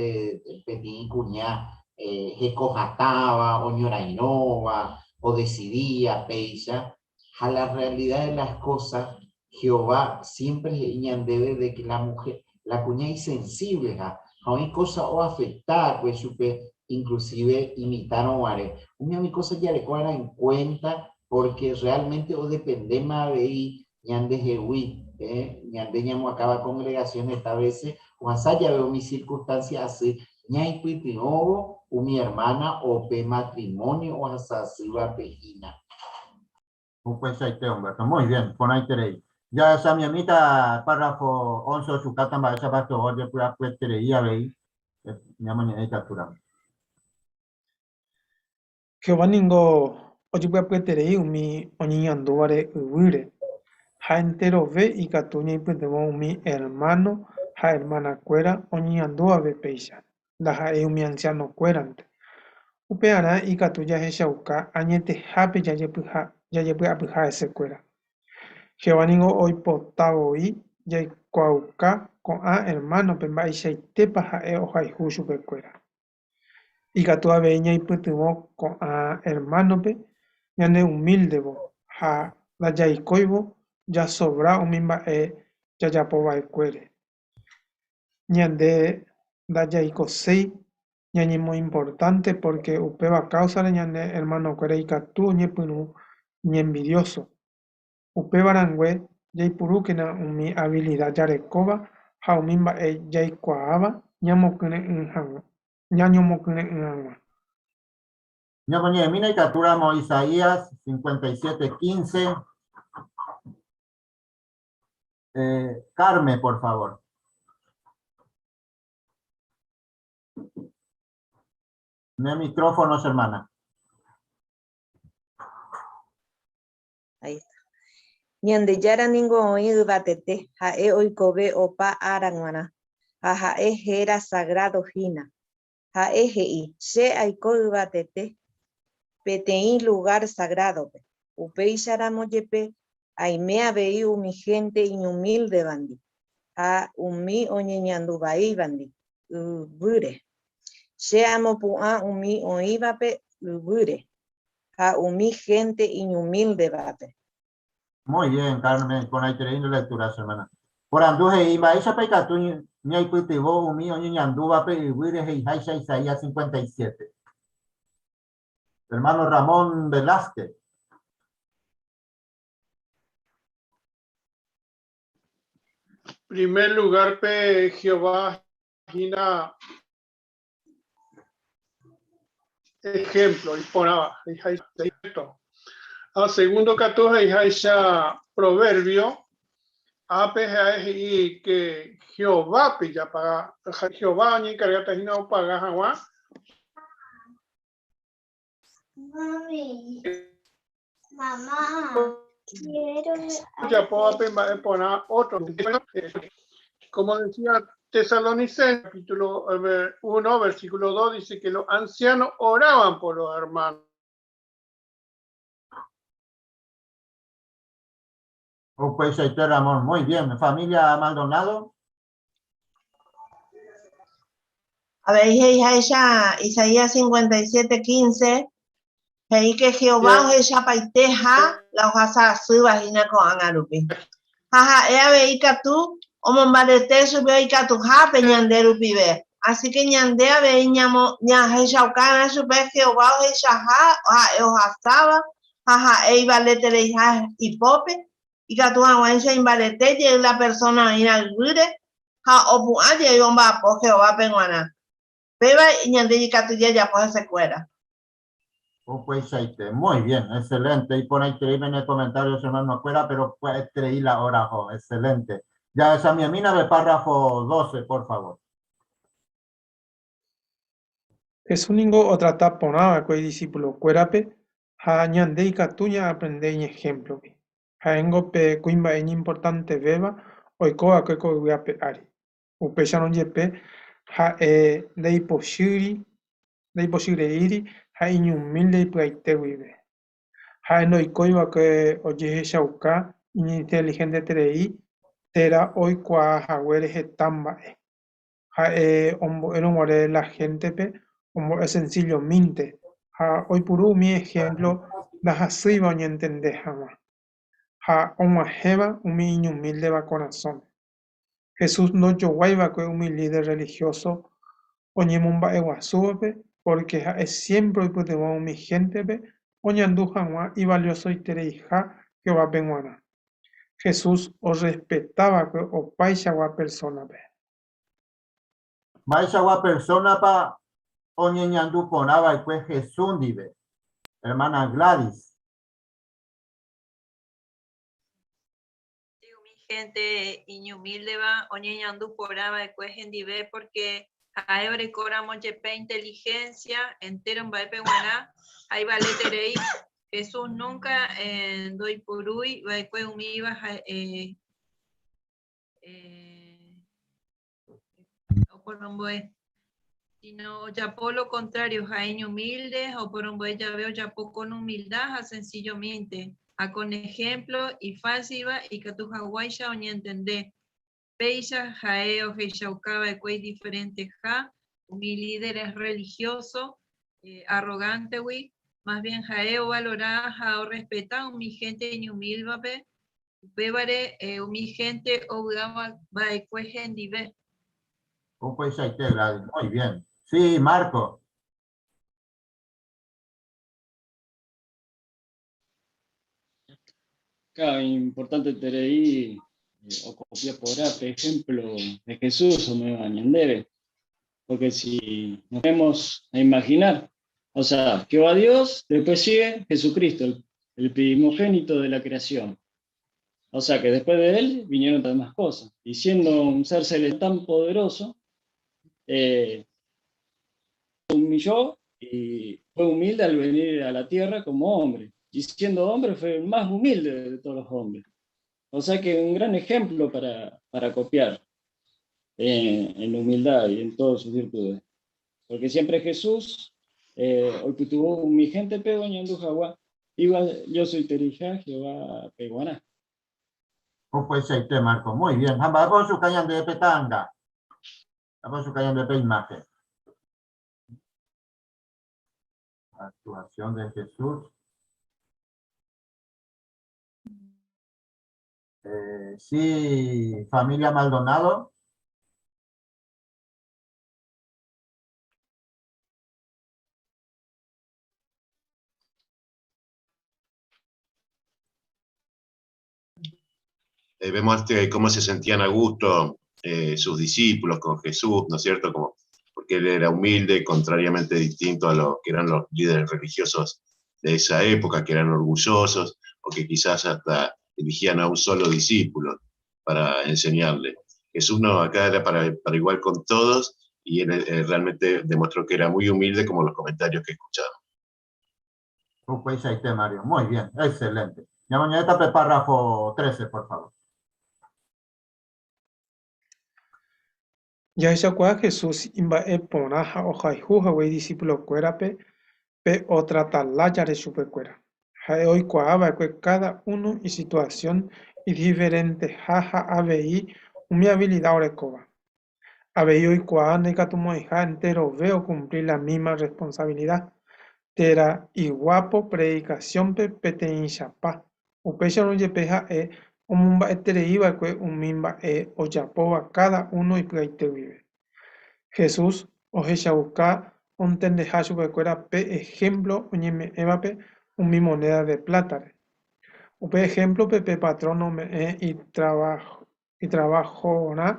peteĩ kuña heko hatãva, oñorairõva, odesidía péicha. Ha la realidad de las cosas, Jehová siempre he'i ñandéve de que la mujer, la kuña isensible ha, ha oĩ cosa oafecta akue chupe inclusive imitãrõ guare. Umi umi cosa jareko va'erã en cuenta porque realmente odependéma avei ñandehegui, eh, ñande ñamoakãva congregación heta vece ohasa jave umi circunstancia asy ñaipytyvõvo umi hermana o pe matrimonio ohasa asývape hína. Upeichaite, Humberto. Muy bien, porãiterei. Jahechamiemíta párrafo 11 ochukáta mba'éichapa Jehová ojepy'apyeterei avei ñamoñe'ẽ ikatúramo. Jehová ningo ojepy'apyeterei umi oñeñandúvare yvýre, ha enterove ikatu ñaipytyvõ umi ermáno ha ermanakuéra oñeñandúvape péicha, ndaha'éi umi ansianokuérante. Upearã ikatu jahechauka añetehápe jajepy'apyha hesekuéra. Jehová ningo oipota voi jaikuaauka ko'ã ermánope mba'eichaitépa ha'e ohayhu chupekuéra. Ikatu avei ñaipytyvõ ko'ã ermánope ñaneumíldevo ha ndajaikóivo jasovra umi mba'e jajapova'ekuére. Ñande ndajaikoséi ñañemoimportánte pórke upéva káusare ñane ermanokuéra ikatu oñepyrũ iñenvidióso. Upéva rangue jaipurúkena umi avilida jarekóva ha umi mba'e jaikuaáva ñañomokyre'ỹ hag̃ua. Ñamoñe'ẽmína ikatúramo Isaías 57, 15. Carme, por favor. Ne micrófono, hermana. Ahí está. Ñandejára ningo oĩ yvatete, ha'e oikove opa ára g̃uarã, ha ha'e héra sagrádo hína. Ha'e he'i, Che aiko yvatete peteĩ lugár sagrádope, upéicharamo jepe aime avei umi hénte iñumíldevandi ha umi oñeñandu vaívandi yvýre. Che amopu'ã umi oĩvape yvýre ha umi hénte iñumíldevape. Muy bien, Carmen, iporãiterei nde lectura, che hermana. Porandu he'i, Mba'éichapa ikatu ñaipytyvõ umi oñeñandúvape yvýre he'iháicha Isaías 57? Hermano Ramón Velázquez. Primer lugar-pe Jehová hína Ejemplo, iporãva, he'iháicha. Ha segundo katu he'iháicha proverbio, ápe ha'e he'i que Jehovápe japaga, Jehová oñenkargáta hína opaga hag̃ua. Mami, mamá, quiero Ojapóvape mba'e porã ótro. Como decía Tesalonicenses, capítulo 1, versículo 2, dice que los ancianos oraban por los hermanos. Upeichaite, Ramón. Muy bien. Familia Maldonado. Avei he'iháicha Isaías 57, 15, he'i ke Jehová ohechapaiteha la ohasa asýva hína ko'ág̃a rupi. Ha ha'e avei ikatu omombarete chupe oikatuhápe ñande rupive. Así ke ñande avei ñahechauka va'erã chupe Jehová ohechaha ha'e ohasáva ha ha'e ivaletereiha ipópe, ikatu hag̃uáicha imbarete jey la persóna oĩva yvýre ha opu'ã jey omba'apo Jehovápe g̃uarã. Péva ñande ikatu jajapo hesekuéra. Upeichaite. Muy bien, excelente. Iporãiterei pene comentario, che hermano-kuéra, pero pya'eterei la hora oho. Excelente. Ya esa mi mina de párrafo 12, por favor. Jesús ningo otrata porã va'ekue idisipulokuérape ha ñande ikatu ñaaprende iñehémplogui. Ha'éngo pe kuimba'e iñimportantevéva oiko va'ekue ko yvy ape ári. Upéicharõ jepe ha'e ndaipochýri, ndaipochyreíri ha iñumílde ipy'aite guive. Ha'e ndoikói va'ekue ojehechauka iñintelihenteterei térã oikuaa haguére heta mba'e. Ha'e ombo'érõ guare la héntepe ombo'e sensillomínte ha oipuru umi ehémplo ndahasýiva oñentende hag̃ua, ha og̃uahẽva umi iñumíldeva korasõme. Jesús ndojoguái va'ekue umi líder rrelihióso oñemomba'eguasúvape pórke ha'e siémpre oipytyvõ umi héntepe oñandu hag̃ua ivaliosoitereiha Jehovápe g̃uarã. Jesús orrespeta va'ekue opaichagua persónape. Mba'eichagua persónapa oñeñandu porã va'ekue Jesús ndive? Ermána Gladys. Sí, umi hénte iñumíldeva oñeñandu porã va'ekue hendive pórke ha'e orekóramo jepe intelihénsia entéro mba'épe g̃uarã ha ivaleterei. Jesús núnka ndoipurúi va'ekue umíva oporombo'e, sino ojapo lo contrario, ha'e iñumilde ha oporombo'e jave ojapo con humildad ha sencillomínte, ha con ejemplo ifásilva ikatu haguáicha oñentende. Péicha ha'e ohechauka va'ekue idiferenteha umi líderes religioso arrogántegui, más bien ha'e ovalora ha orrespeta umi hénte iñumílvape Upévare umi hénte ovy'a va'ekue hendive. Upeichaite, Gladys. Muy bien. Sí, Marco. Claro, importante terei okopia porã pe ejemplo de Jesús ome'ẽva ñandéve, porque si nos ponemos a imaginar, o sea, Jehová Dios, después sigue Jesucristo, el primogénito de la creación. O sea que después de él vinieron todas más cosas. Y siendo un ser celestial tan poderoso, eh, humilló y fue humilde al venir a la tierra como hombre. Y siendo hombre fue el más humilde de todos los hombres. O sea que un gran ejemplo para, para copiar eh, en humildad y en todas sus virtudes. Porque siempre Jesús, eh, oipytyvõ umi héntepe oñandu hag̃ua ivaliosoitereiha Jehová peguarã. Upeichaite, Marco. Muy bien. Ha mba'épa ochuka ñandéve pe ta'anga? Mba'épa ochuka ñandéve pe imágen? Actuación de Jesús. Eh, sí, familia Maldonado. Eh, vemos este, cómo se sentían a gusto eh, sus discípulos con Jesús, ¿no es cierto? Como, porque él era humilde, contrariamente distinto a lo que eran los líderes religiosos de esa época, que eran orgullosos o que quizás hasta elegían a un solo discípulo para enseñarle. Jesús no, acá era para, para igual con todos y él eh, realmente demostró que era muy humilde como los comentarios que escuchamos. Upeichaite, Mario. Muy bien, excelente. Ñamoñe'ẽta pe párrafo 13, por favor. Jahechakuaa Jesús imba'eporã ha ohayhu hague idisipulokuérape pe otrata lájare chupekuéra. Ha'e oikuaa va'ekue káda uno isituasión idiferenteha ha avei umi avilida orekóva. Avei oikuaa ndaikatumo'ãiha enterove okumpli la mísma rresponsavilida, térã iguápo predikasiónpe peteĩchapa. Upéicharõ jepe ha'e omomba'eterei va'ekue umi mba'e ojapóva káda uno ipy'aite guive. Jesús ohechauka ontendeha chupekuéra pe ehémplo oñeme'ẽvape umi monéda de plátare. Upe ehémplope pe patrón ome'ẽ itravahorã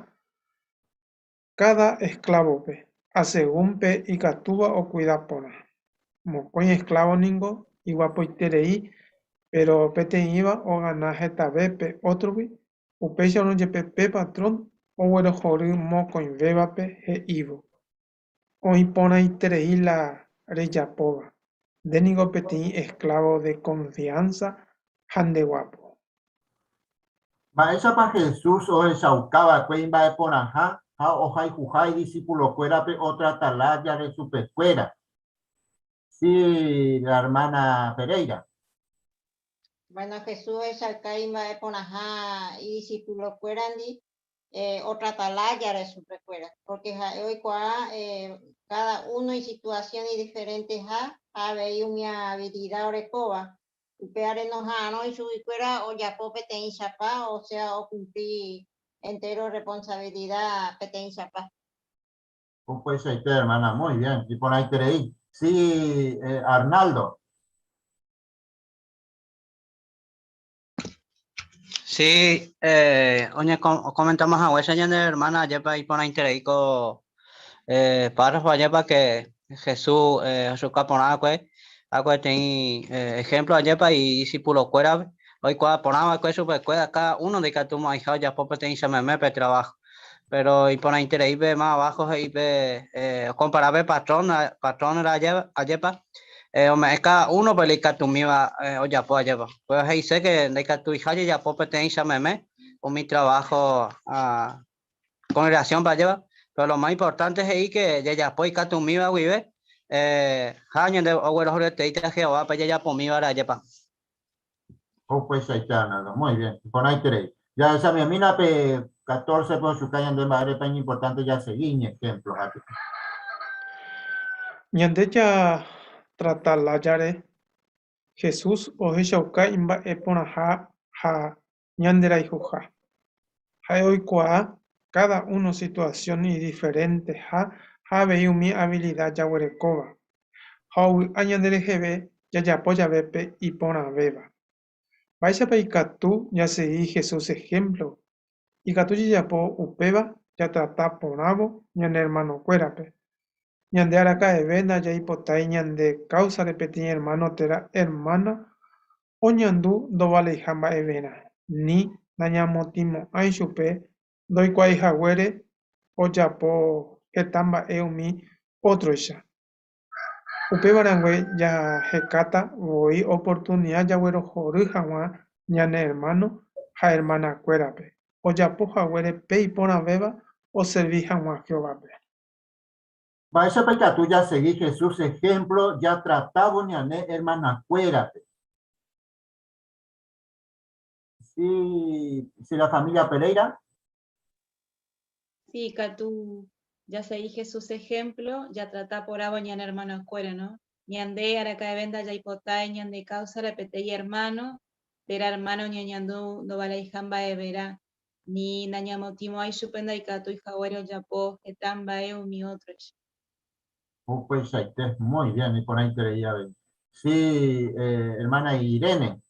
káda esklávope, asegún pe ikatúva okuida porã. Mokõi esklávo ningo iguapoiterei, péro peteĩva ogana hetave pe ótrogui. Upéicharõ jepe pe patrón oguerohory mokõivévape he'ívo: Oĩ porãiterei la rejapóva, nde niko peteĩ esclavo de confianza ha ndeguápo. Mba'éichapa Jesús ohechauka va'ekue imba'eporãha ha ohayhuha idisipulokuérape otrata lájare chupekuéra? Sí, la hermana Pereira. Bueno, Jesús ohechauka imba'eporãha idisipulokuérandi otrata lájare chupekuéra, pórke ha'e oikuaa káda uno isituasión idiferenteha ha avei umi avilida orekóva. Upévare noha'arõi chuguikuéra ojapo peteĩchapa, osea okumpli entéro rresponsavilida peteĩchapa. Upeichaite, hermana, muy bien, iporãiterei. Sí, Arnaldo. Sí, oñecomentamos haguéicha ñane hermana ajépa iporãiterei ko párrafo ajépa que Jesús ochuka porã va'ekue, va'ekue peteĩ ejemplo ajépa idiscipulokuérape oikuaa porã va'ekue chupekuéra cada uno ndaikatumo'ãiha ojapo peteĩcha meme pe trabajo. Pero iporãiterei pe más abajo he'i pe ocompara pe patrón, patrón ajépa ome'ẽ cada uno pe ikatumíva ojapo ajépa. Upéva he'ise que ndaikatuiha jajapo peteĩcha meme umi trabajo congregación-pe ajépa. Pero lo más importante he'i que jajapo ikatumíva guive ha ñande oguerohoryeteíta Jehovápe jajapomívare ajépa. Upeichaite, Arnaldo. Muy bien. Iporãiterei. Jahechamiamína pe 14 pe ochuka ñande mba'érepa iñimportánte jasegi iñehémplo hápe. Ñande jatrata lájare, Jesús ohechauka imba'eporãha ha ñanderayhuha. Ha'e oikuaa káda uno situasión idiferenteha ha avei umi avilida jaguerekóva, ha ovy'a ñandereheve jajapo jave pe iporãvéva. Mba'éichapa ikatu jasegi Jesús ehémplo? Ikatu jajapo upéva jatrata porãvo ñane ermanokuérape. Ñande araka'eve ndajaipotái ñande káusare peteĩ ermáno térã ermána oñandu ndovaleiha mba'everã, ni nañamotĩmo'ãi chupe ndoikuaaihaguére ojapo heta mba'e umi ótroicha. Upéva rangue jahekáta voi oportunida jaguerohory hag̃ua ñane ermáno ha ermanakuérape ojapo haguére pe iporãvéva oservi hag̃ua Jehovápe. Mba'éichapa ikatu jasegi Jesús ehémplo jatratávo ñane ermanakuérape? Si, si la familia Pereira. Sí, ikatu jasegi Jesús ehémplo jatrata porãvo ñane ermanokuéra, no? Ñande araka'eve ndajaipotái ñande káusare peteĩ ermáno térã ermána oñeñandu ndovaleiha mba'everã, ni nañamotĩmo'ãi chupe ndaikatúi haguére ojapo heta mba'e umi ótroicha. Upeichaite, muy bien, iporãiterei avei. Sí, hermana Irene.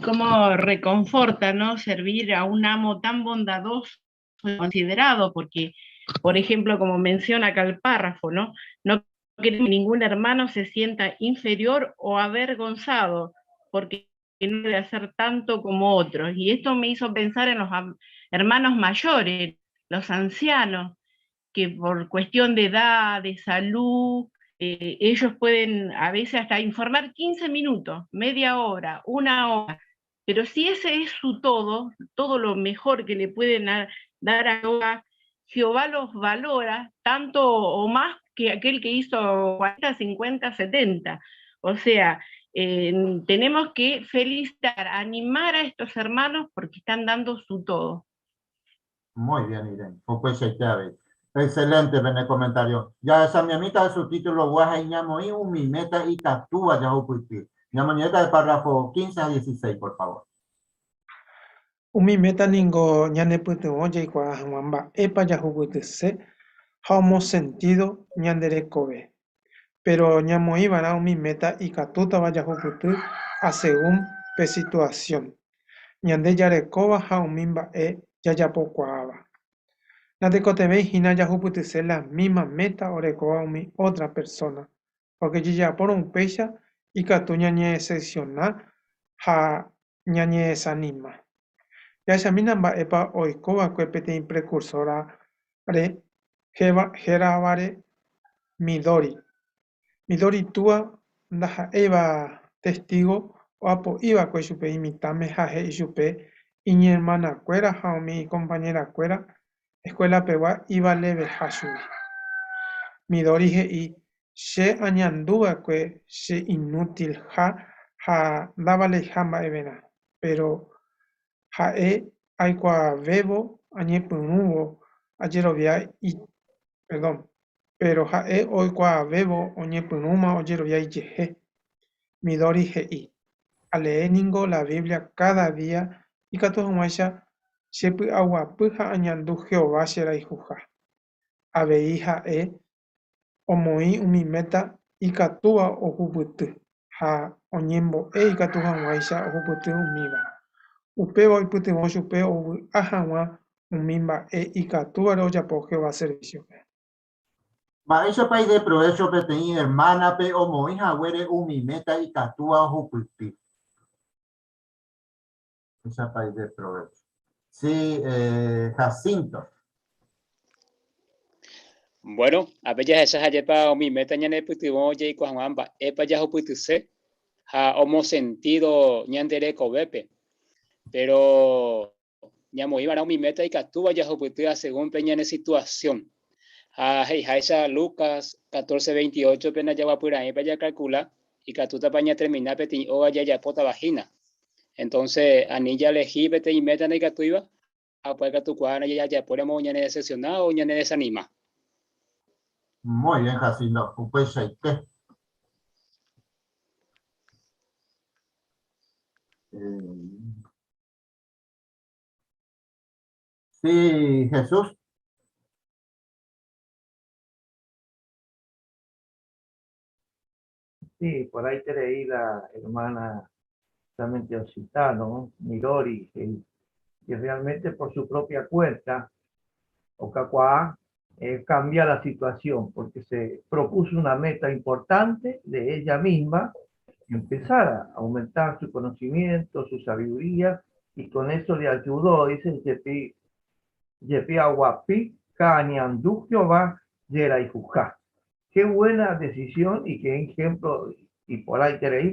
Cómo reconforta, ¿no? Servir a un amo tan bondadoso y considerado, porque, por ejemplo, como menciona acá el párrafo, ¿no? No queremos que ningún hermano se sienta inferior o avergonzado, porque no debe hacer tanto como otros. Y esto me hizo pensar en los hermanos mayores, los ancianos, que por cuestión de edad, de salud, ellos pueden a veces hasta informar 15 minutos, media hora, una hora, pero si ese es su todo, todo lo mejor que le pueden dar a Jehová, Jehová los valora tanto o más que aquel que hizo 40, 50, 70. O sea, tenemos que felicitar, animar a estos hermanos porque están dando su todo. Muy bien, Irene. Upeichaite avei. Excelente pene comentario. Jahechamiamíta su título guaje ñamoĩ umi meta ikatúva jahupyty. Ñamoñe'ẽta el párrafo 15 ha 16, por favor. Umi meta ningo ñanepytyvõ jaikuaa hag̃ua mba'épa jahupytyse ha omosentído ñande rekove. Péro ñamoĩva'erã umi meta ikatútava jahupyty asegún pe situasión, ñande jarekóva ha umi mba'e jajapokuaáva. Natekotevẽi hína jahupytyse la mísma méta orekóva umi ótra persóna, pórke jajapórõ upéicha ikatu ñañedesepsiona ha ñañedesanima. Jahechamína mba'épa oiko va'ekue peteĩ prekursóra-re héravare Midori. Midori túa ndaha'éiva Testígo oapo'i va'ekue chupe imitãme ha he'i chupe iñermanakuéra ha umi ikompañerakuéra eskuelapegua ivaleveha chugui. Midori he'i, Che añandu va'ekue che inútilha ha ndavaleiha mba'everã, péro ha'e aikuaavévo añepyrũvo ajerovia Perdón. Péro ha'e oikuaavévo oñepyrũma ojerovia ijehe. Midori he'i, Alee ningo la Biblia káda día ikatu hag̃uáicha chepy'aguapy ha añandu Jehová cherayhuha. Avei ha'e omoĩ umi méta ikatúva ohupyty ha oñembo'e ikatu hag̃uáicha ohupyty umíva. Upéva oipytyvõ chupe ovy'a hag̃ua umi mba'e ikatúvare ojapo Jehová servísiope. Mba'éichapa ideprovécho peteĩ ermánape omoĩ haguére umi méta ikatúva ohupyty? Mba'éichapa ideprovécho? Sí, Jacinto. Bueno, ápe jahecha jajépa umi méta ñanepytyvõ jaiko hag̃ua mba'épa jahupytyse ha omosentído ñande rekovépe. Péro ñamoĩva'erã umi méta ikatúva jahupyty asegún pe ñane situasión. Ha he'iháicha Lucas 14:28-pe ndajaguapyraẽipa jakalkula ikatútapa ñatermina peteĩ óga jajapótava hína. Entonce, ani jalehi peteĩ méta ndaikatúiva, ha upéva ikatukuaa jajapóramo ñanedecepciona o ñanedesanima. Muy bien, Jacinto, upeichaite. Sí, Jesús. Sí, por ahí te leí la hermana justamente Occitano, Midori, que, que realmente por su propia cuenta, Ocacuá cambia la situación porque se propuso una meta importante de ella misma, empezar a aumentar su conocimiento, su sabiduría, y con eso le ayudó, dice Yepi, Yepi Aguapi, Cañandú Jehová, Yera y Jujá. Qué buena decisión y qué ejemplo, y por ahí te leí,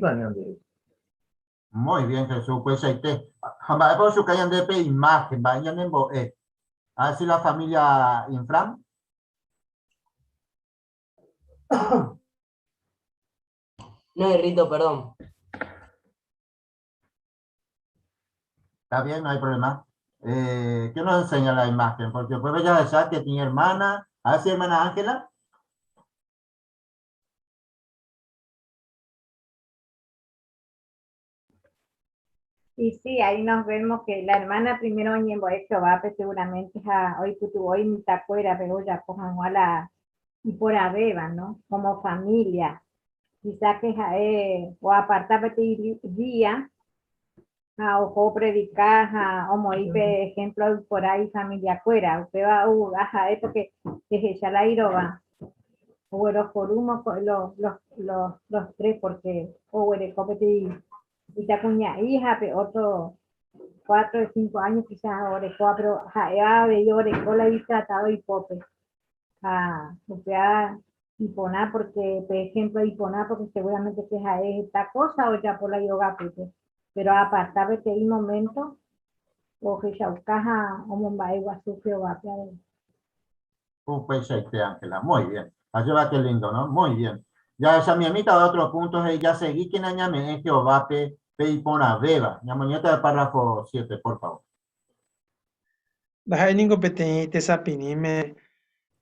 Muy bien, Jesús, upeichaite. Ha mba'épa ochuka ñande pe imágen, mba'e ñanembo'e. A ver si la familia Infran. No, Rito, perdón. Está bien, no hay problema. Eh, ¿Qué nos enseña la imagen? Porque después ya decía que tiene hermana. A ver si hermana Ángela. Y sí, ahí nos vemos que la hermana primero oñembo'e Jehovápe seguramente ha oipytyvõ imitãkuérape ojapo hag̃ua la iporãvéva, no? Como familia. Quizá que ha'e oaparta peteĩ día ha oho opredika ha omoĩ pe ejemplo iporã ifamiliakuéra. Upéva ovy'a ha'e porque jehecha la irova oguerohory los, los, los, los tres porque oguereko peteĩ Mitãkuña'i ha pe otro 4 o 5 años quizás orekóva, pero ha'éva avei oreko la itratado ipópe. Ha upéva iporã porque pe ejemplo iporã porque seguramente que ha'e heta cosa ojapo la iogapýpe, pero aparta peteĩ momento ohechauka ha omomba'eguasu Jehovápe avei. Upeichaite, Ángela. Muy bien. Ajépa qué lindo, no? Muy bien. Jahechamiemíta otro punto he'i jasegíkena ñame'ẽ Jehovápe pe iporãvéva. Ñamoñe'ẽta el párrafo 7, por favor. Ndaha'éi ningo peteĩ tesapirĩme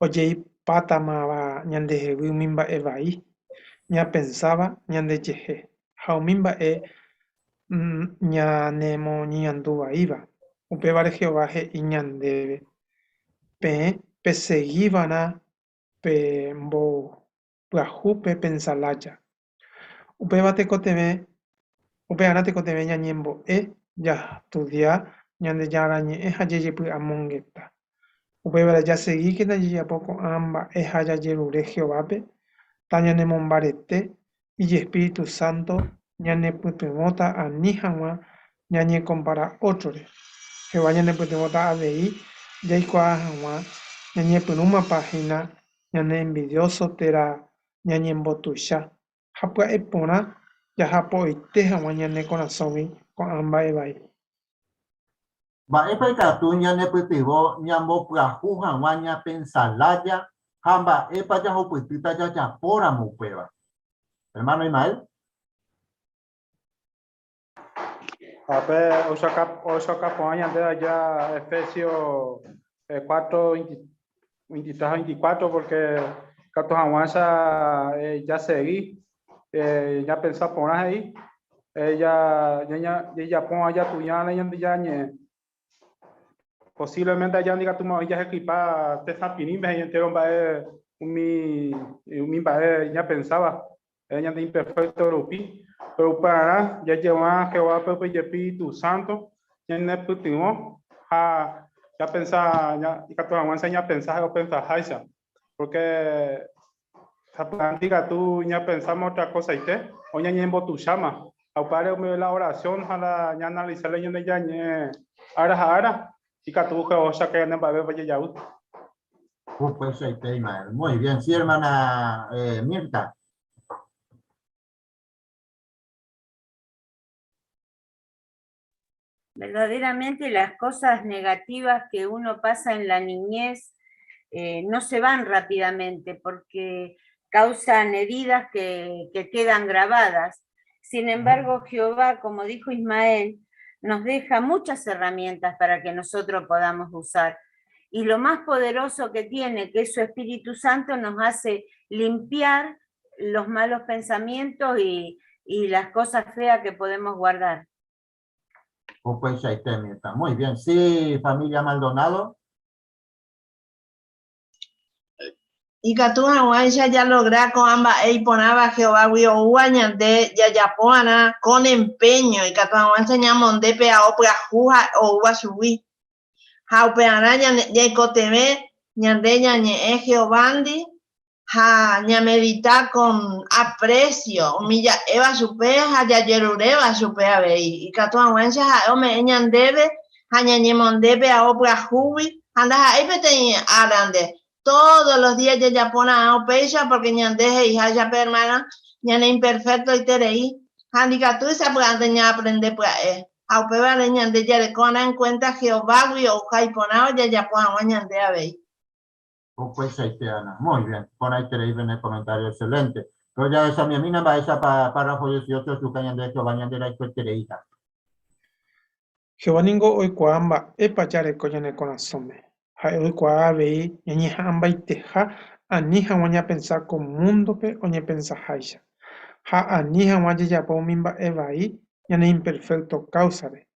ojeipátamava ñandehegui umi mba'e vai ñapensáva ñandejehe ha umi mba'e ñanemoñeñandu vaíva. Upévare Jehová he'i ñandéve, Peẽ pesegiva'erã pe mbopyahu pepensa lája. Upéva tekotevẽ, upearã tekotevẽ ñañembo'e, jastudia Ñandejára Ñe'ẽ ha jajepy'amongeta. Upévare jasegíkena jajapo ko'ã mba'e ha jajerure Jehovápe tañanemombarete ijespíritu sánto ñanepytyvõta ani hag̃ua ñañekompara ótrore. Jehová ñanepytyvõta avei jaikuaa hag̃ua ñañepyrũmapa hína ñaneenvidióso térã ñañembotuicha ha pya'e porã jahapo'oite hag̃ua ñane korasõgui ko'ã mba'e vai. Mba'épa ikatu ñanepytyvõ ñambopyahu hag̃ua ñapensa lája ha mba'épa jahupytýta jajapóramo upéva? Hermano Ismael. Ha pe ohecha porã ñande aja Efesios 4, 23 ha 24, porque katu hag̃uáicha jasegi ñapensa porã he'i jajapo aja tuiãre Ñandejára ñe'ẽ. Posiblemente aja ndikatúma oĩ jahekyipa tesapirĩme he'i entéro mba'e umi mba'e ñapensáva ñande imperfecto rupi, pero upearã jajeguã Jehovápe upe Ijespíritu Santo ñanepytyvõ ha ñapensa ikatu hag̃uáicha ñapensa ha'e opensaháicha, porque sapy'ánte ikatu ñapensáma otra kosaite o ñañembotuicháma, ha upévare umi la oración ha la ñaanalisa la Ñandejára ñe'ẽ ára ha ára ikatu Jehová ohecha ñande mba'épepa jajavy. Upeichaite, Ismael. Muy bien. Sí, hermana Mirta. Verdaderamente las cosas negativas que uno pasa en la niñez no se van rápidamente porque causan heridas que quedan grabadas. Sin embargo, Jehová, como dijo Ismael, nos deja muchas herramientas para que nosotros podamos usar. Y lo más poderoso que tiene, que es su Espíritu Santo, nos hace limpiar los malos pensamientos y las cosas feas que podemos guardar. Upeichaite, Mirta. Muy bien. Sí, familia Maldonado. Ikatu hag̃uáicha jalogra ko'ã mba'e iporãva Jehovágui oúva ñande jajapo'arã con empeño, ikatu hag̃uáicha ñamonde pe ao pyahu ha oúva chugui. Ha upearã ñaikotevẽ ñande ñañe'ẽ Jehovándi ha ñamedita con aprecio umi ja'éva chupe ha jajeruréva chupe avei, ikatu hag̃uáicha ha'e ome'ẽ ñandéve ha ñañemonde pe ao pyahúgui ha ndaha'éi peteĩ árante, todos los días jajapo ra'ã upéicha porque ñande he'iháicha pe hermana ñane imperfectoiterei ha ndikatúi sapy'ánte ñaaprende pya'e ha upévare ñande jareko arã en cuenta Jehovágui ouha iporãva jajapo hag̃ua ñande avei. Upeichaite, Ana. Muy bien. Porãiterei pene comentario excelente. Pero jahechamiemína mba'éichapa párrafo 18 ochuka ñande Jehová ñande rayhuetereíta. Jehová ningo oikuaa mba'épa jareko ñane korasõme. Ha'e oikuaa avei ñañeha'ãmbaiteha ani hag̃ua ñapensa ko múndope oñepensaháicha, ha ani hag̃ua jajapo umi mba'e vai ñane imperfékto káusare.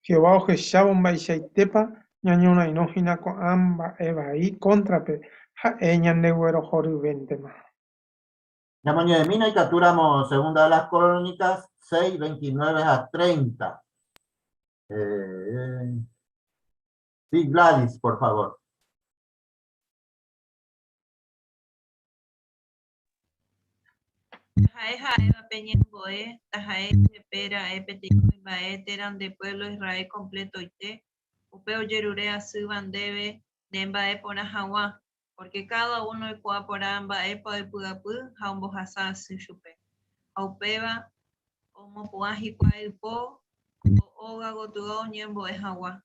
Jehová ohechávo mba'eichaitépa ñañorairõ hína ko'ã mba'e vai kóntrape, ha'e ñandeguerohoryvéntema. Ñamoñe'ẽmína ikatúramo Segunda de las Crónicas 6, 29 ha 30. Sí, Gladys, por favor. Taha'e ha'éva pe ñembo'e, taha'e jepe ra'e peteĩ kuimba'e térã nde puévlo Israel kompletoite, upe ojerure asýva ndéve ne mba'e porã hag̃ua, pórke káda uno oikuaa porã mba'épa oipy'apy ha ombohasa asy chupe. Ha upéva omopu'ã hikuái ypo ko óga gotyo oñembo'e hag̃ua.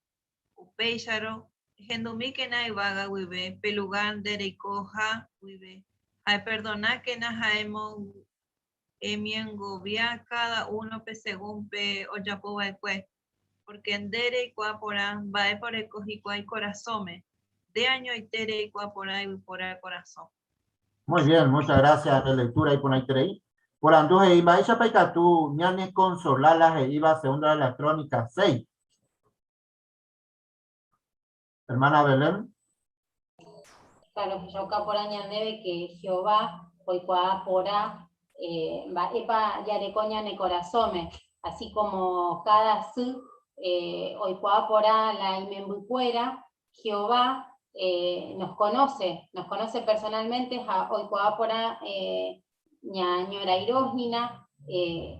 Upéicharõ, ehendumíkena yvága guive pe lugár nde reikoha guive, ha eperdonákena ha emyengovia káda únope según pe ojapo va'ekue, pórke nde reikuaa porã mba'épa oreko hikuái korasõme, nde añoite reikuaa porã yvypóra korasõ. Muy bien, muchas gracias de lectura iporãiterei. Porandu he'i mba'éichapa ikatu ñanekonsola la he'íva Segunda de las Crónicas 6. Hermana Belén. Claro, ohechauka porã ñandéve que Jehová oikuaa porã eh, mba'épa jareko ñane korasõme, así como cada sy eh, oikuaa porã la imembykuéra, Jehová eh, nos conoce, nos conoce personalmente ha oikuaa porã eh, ñañorairõ hína eh,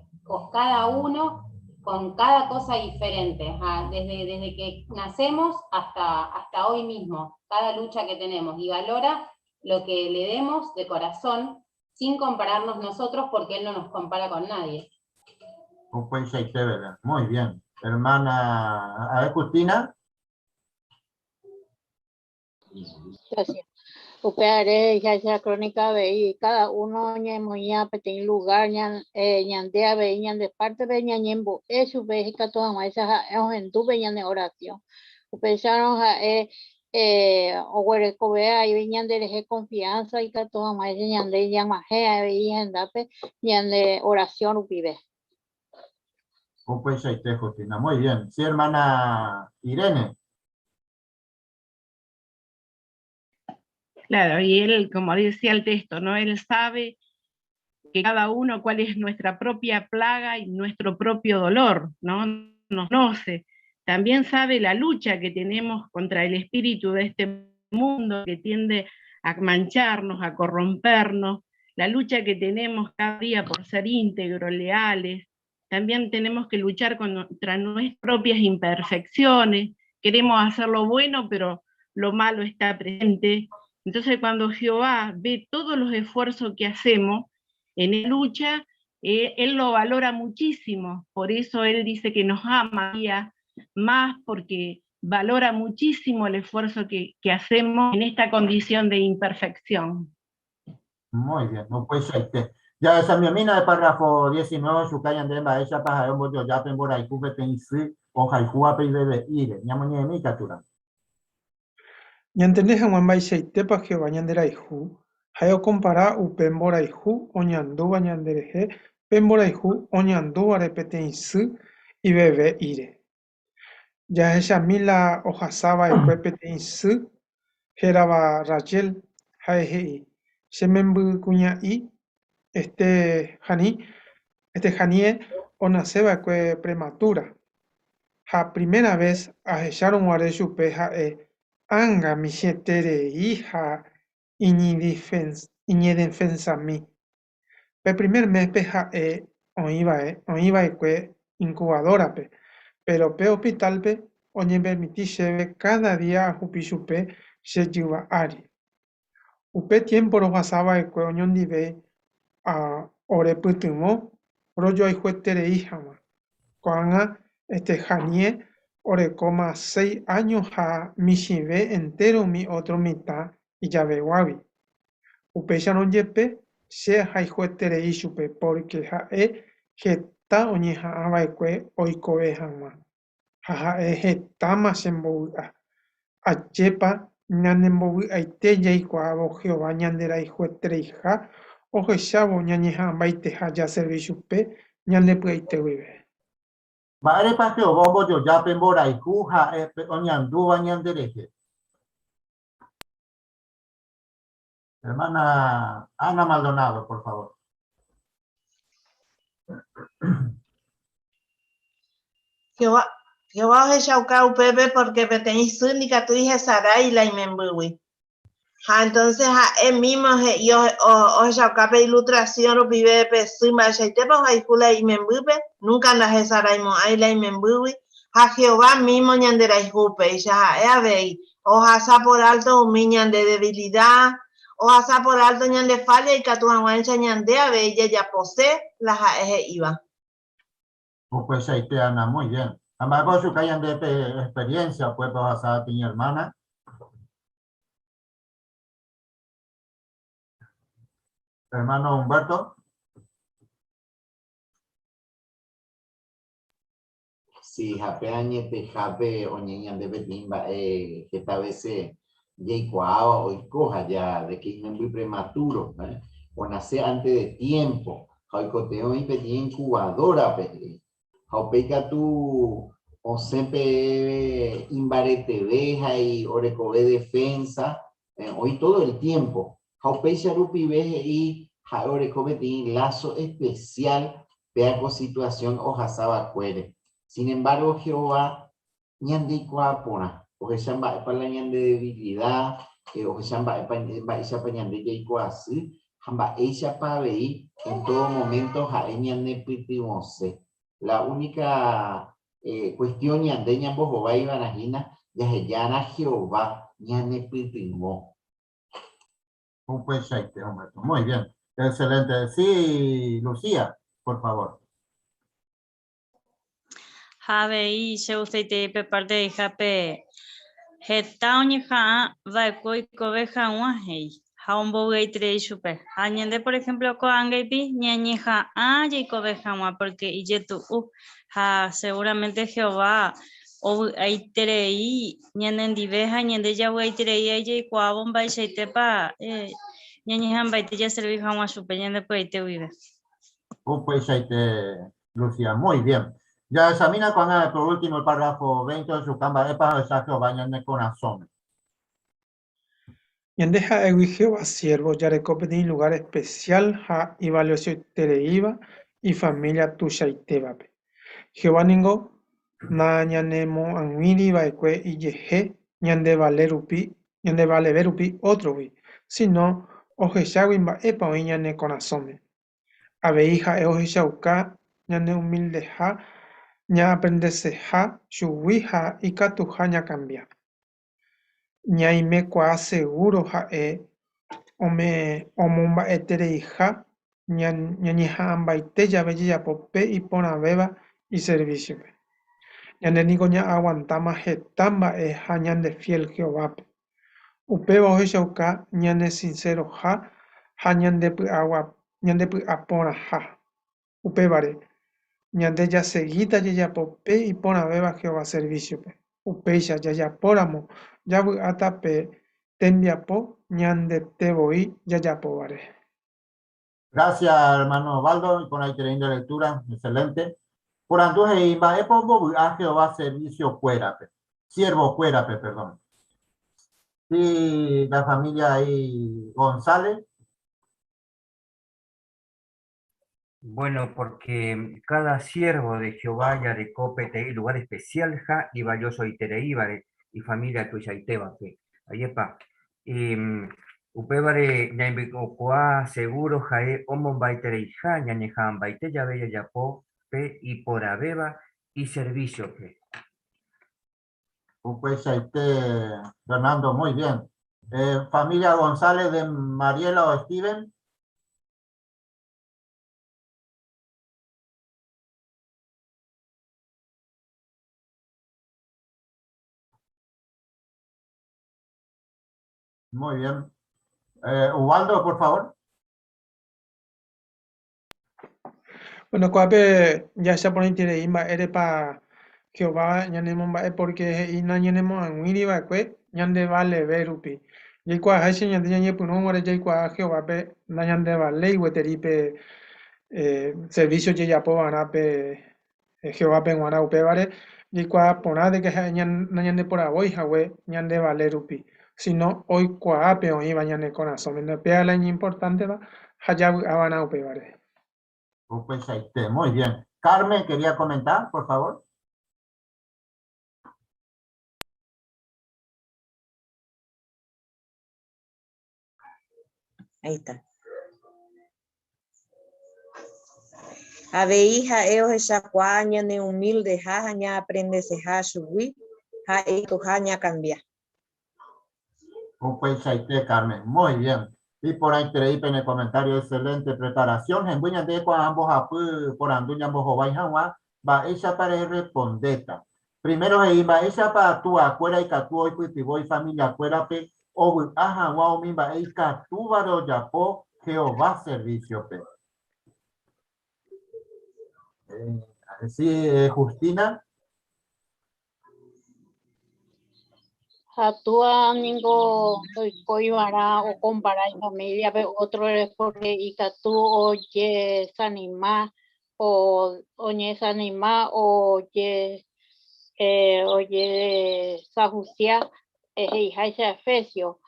Cada uno con cada cosa diferente, desde, desde que nacemos hasta, hasta hoy mismo, cada lucha que tenemos, y valora lo que le demos de corazón, sin compararnos nosotros, porque Él no nos compara con nadie. Muy bien. Hermana, a ver, Justina. Gracias. Upévare he'iháicha crónica avei cada uno oñemoĩva peteĩ lugar ñande avei ñande pártepe ñañembo'e chupe ikatu hag̃uáicha ha'e ohendu pe ñane oración. Upéicharõ ha'e oguerekove avei ñanderehe confianza ikatu hag̃uáicha ñande ñag̃uahẽ avei hendápe ñane oración rupive. Upeichaite, Justina. Muy bien. Sí, hermana Irene. Claro, y él, como decía el texto, ¿no? Él sabe que cada uno cuál es nuestra propia plaga y nuestro propio dolor, ¿no? Nos conoce. También sabe la lucha que tenemos contra el espíritu de este mundo que tiende a mancharnos, a corrompernos, la lucha que tenemos cada día por ser íntegros, leales. También tenemos que luchar contra nuestras propias imperfecciones. Queremos hacer lo bueno, pero lo malo está presente. Entonces, cuando Jehová ve todos los esfuerzos que hacemos en la lucha, Él lo valora muchísimo. Por eso Él dice que nos ama más, porque valora muchísimo el esfuerzo que hacemos en esta condición de imperfección. Muy bien, no puede ser. Ya esa mi mina de párrafo 19, su calle de mba'éichapa ha'e ombojoja pe mborayhu peteĩ sy ohayhúva pe ibebe'íre. Ñamoñe'ẽmi ikatúramo. Ñantende hag̃ua mba'eichaitépa Jehová ñanderayhu, ha'e okompara upe mborayhu oñandúva ñanderehe pe mborayhu oñandúvare peteĩ sy iveve'íre. Jahechami la ohasa va'ekue peteĩ sy hérava Rachel, ha'e he'i, Che membykuña'i este Janie onase va'ekue prematura. Ha primera ves ahechárõ guare chupe ha'e anga michĩeterei ha iñedefensami. Pe primer méspe ha'e oĩva'ekue inkuvadórape, péro pe ospitálpe oñepermiti chéve káda día ahupi chupe che jyva ári. Upe tiémpo rohasava'ekue oñondive orepytyvõ rojoayhueterei hag̃ua. Ko'ág̃a Estejanie orekóma seis áño ha michĩve entéro umi ótro mitã ijaveguágui. Upéicharõ jepe che ahayhueterei chupe pórke ha'e heta oñeha'ãva'ekue oikove hag̃ua. Ha ha'e hetáma chembovy'a. Ajépa ñanembovy'aite jaikuaávo Jehová ñanderayhuetereiha ohechávo ñañeha'ãmbaiteha jaservi chupe ñande py'aite guive. Mba'érepa Jehová ombojoja pe mborayhu ha'e pe oñandúva ñanderehe? Hermana Ana Maldonado, por favor. Jehová, Jehová ohechauka upépe porque peteĩ sy ndikatúi hesarái la imembýgui. Ha entonces ha'e mismo he'i ohechauka pe ilustración rupive pe sy mba'eichaitépa ohayhu la imembýpe, nunca ndahesaraimo'ãi la imembýgui, ha Jehová mismo ñanderayhu upéicha ha'e avei Ohasa por alto umi ñande debilida, ohasa por alto ñande falla ikatu hag̃uáicha ñande avei jajapose la ha'e he'íva. Upeichaite Ana, muy bien. Ha mba'épa ochuka ñande pe experiencia upépe ohasa peteĩ hermana? Hermano Humberto. Sí, ha pe añetehápe oñe'ẽ ñande peteĩ mba'e heta vece jaikuaáva oiko ha ja de que imemby prematuro, onace antes de tiempo ha oikotevẽ oĩ peteĩ incubadora-pe he'i. Ha upéi katu osẽ pe imbareteve ha orekove defensa, oĩ todo el tiempo. Ha upéicha rupive he'i ha'e oreko peteĩ lazo especial péa ko situasión ohasa va'ekuére. Sin embargo, Jehová ñandeikuaa porã, ohecha mba'épa la ñande debilida, ohecha mba'épa mba'éichapa ñande jaiko asy. Ha mba'éichapa avei en todo momento ha'e ñanepytyvõse. La única cuestión ñande ñambohováivarã hína jahejárã Jehová ñanepytyvõ. Upeichaite, Humberto. Muy bien. Excelente. Sí, Lucía, por favor. Ha avei che gustaiterei pe parte he'ihápe heta oñeha'ã va'ekue oikove hag̃ua he'i ha ombovy'aiterei chupe. Ha ñande por ejemplo ko'ág̃aipi ñañeha'ã jaikove hag̃ua porque ijetu'u ha seguramente Jehová ovy'aiterei ñanendive ha ñande javy'aiterei jaikuaávo mba'eichaitépa ñañeha'ãmbaite jaservi hag̃ua chupe ñande py'aite guive. Upeichaite, Lucía, muy bien. Jahechamína ko'ág̃a por último el párrafo 20 ohechuka mba'épa ohecha Jehová ñane korasõme. Ñande ha'égui Jehová siérvo jareko peteĩ lugár espesiál ha ivaliosoitereíva ifamília tuichaitévape. Jehová ningo nañanemoag̃uíri va'ekue ijehe ñandevale rupi ñandevaleve rupi ótrogui, síno ohechágui mba'épa oĩ ñane korasõme. Avei ha'e ohechauka ñaneumildeha ñaaprendeseha chugui ha ikatuha ñakambia. Ñaimekuaa segúro ha'e omomba'etereiha ñañeha'ãmbaite jave jajapo pe iporãvéva iservísiope. Ñande niko ñaaguantáma heta mba'e ha ñandefiél Jehovápe. Upéva ohechauka ñanesinseroha ha ñandepy'aporãha. Upévare, ñande jasegíta jajapo pe iporãvéva Jehová servísiope. Upéicha jajapóramo javy'áta pe tembiapo ñandete voi jajapóvare. Gracias, hermano Osvaldo, iporãiterei nde lectura, excelente. Porandu he'i, Mba'épa ombovy'a Jehová servicio-kuérape, siervo-kuérape, perdón. Sí, la familia ahí, González. Bueno, porque cada siervo de Jehová jareko peteĩ lugar especial ha ivaliosoitereívare ifamilia tuichaitévape. Ajépa? Upévare ñaimbykokuaa seguro ha'e omomba'etereiha ñañeha'ãmbaite jave jajapo pe iporãvéva iservísiope. Upeichaite, Fernando, muy bien. Familia González de Mariela o Steven. Muy bien. Eh, Ubaldo, por favor. Bueno, ko'ápe jahecha porãiterei mba'érepa Jehová ñanemomba'e pórke he'i nañanemoag̃uíri va'ekue ñandevaleve rupi. Jaikuaaháicha ñande ñañepyrũ guare jaikuaa Jehovápe nañandevaléi gueteri pe servísio jajapo va'erã pe Jehovápe g̃uarã. Upévare jaikuaa porã de ke ha'e nañandeporavói hague ñandevale rupi, síno oikuaa pe oĩva ñane korasõme. Upéva la iñimportánteva ha javy'a va'erã upévare. Upeichaite, muy bien. Carmen, quería comentar, por favor. Ahí está. Avei ha'e ohechakuaa ñaneumildeha ha ñaaprendeseha chugui ha ikatuha ñakambia. Upeichaite, Carmen. Muy bien. Iporãiterei pene comentario, excelente preparación. Hemby ñande ko'ã mbohapy porandu ñambohovái hag̃ua mba'éichapa rerrespondéta. Primero he'i mba'éichapa tuakuéra ikatu oipytyvõ ifamiliakuérape ovy'a hag̃ua umi mba'e ikatúvare ojapo Jehová servísiope. Sí, Justina. Ha túa ningo ndoikói va'erã okompara ifamíliape ótrore pórke ikatu ojesanima o oñesanima oje ojesahusia he'iháicha Efesios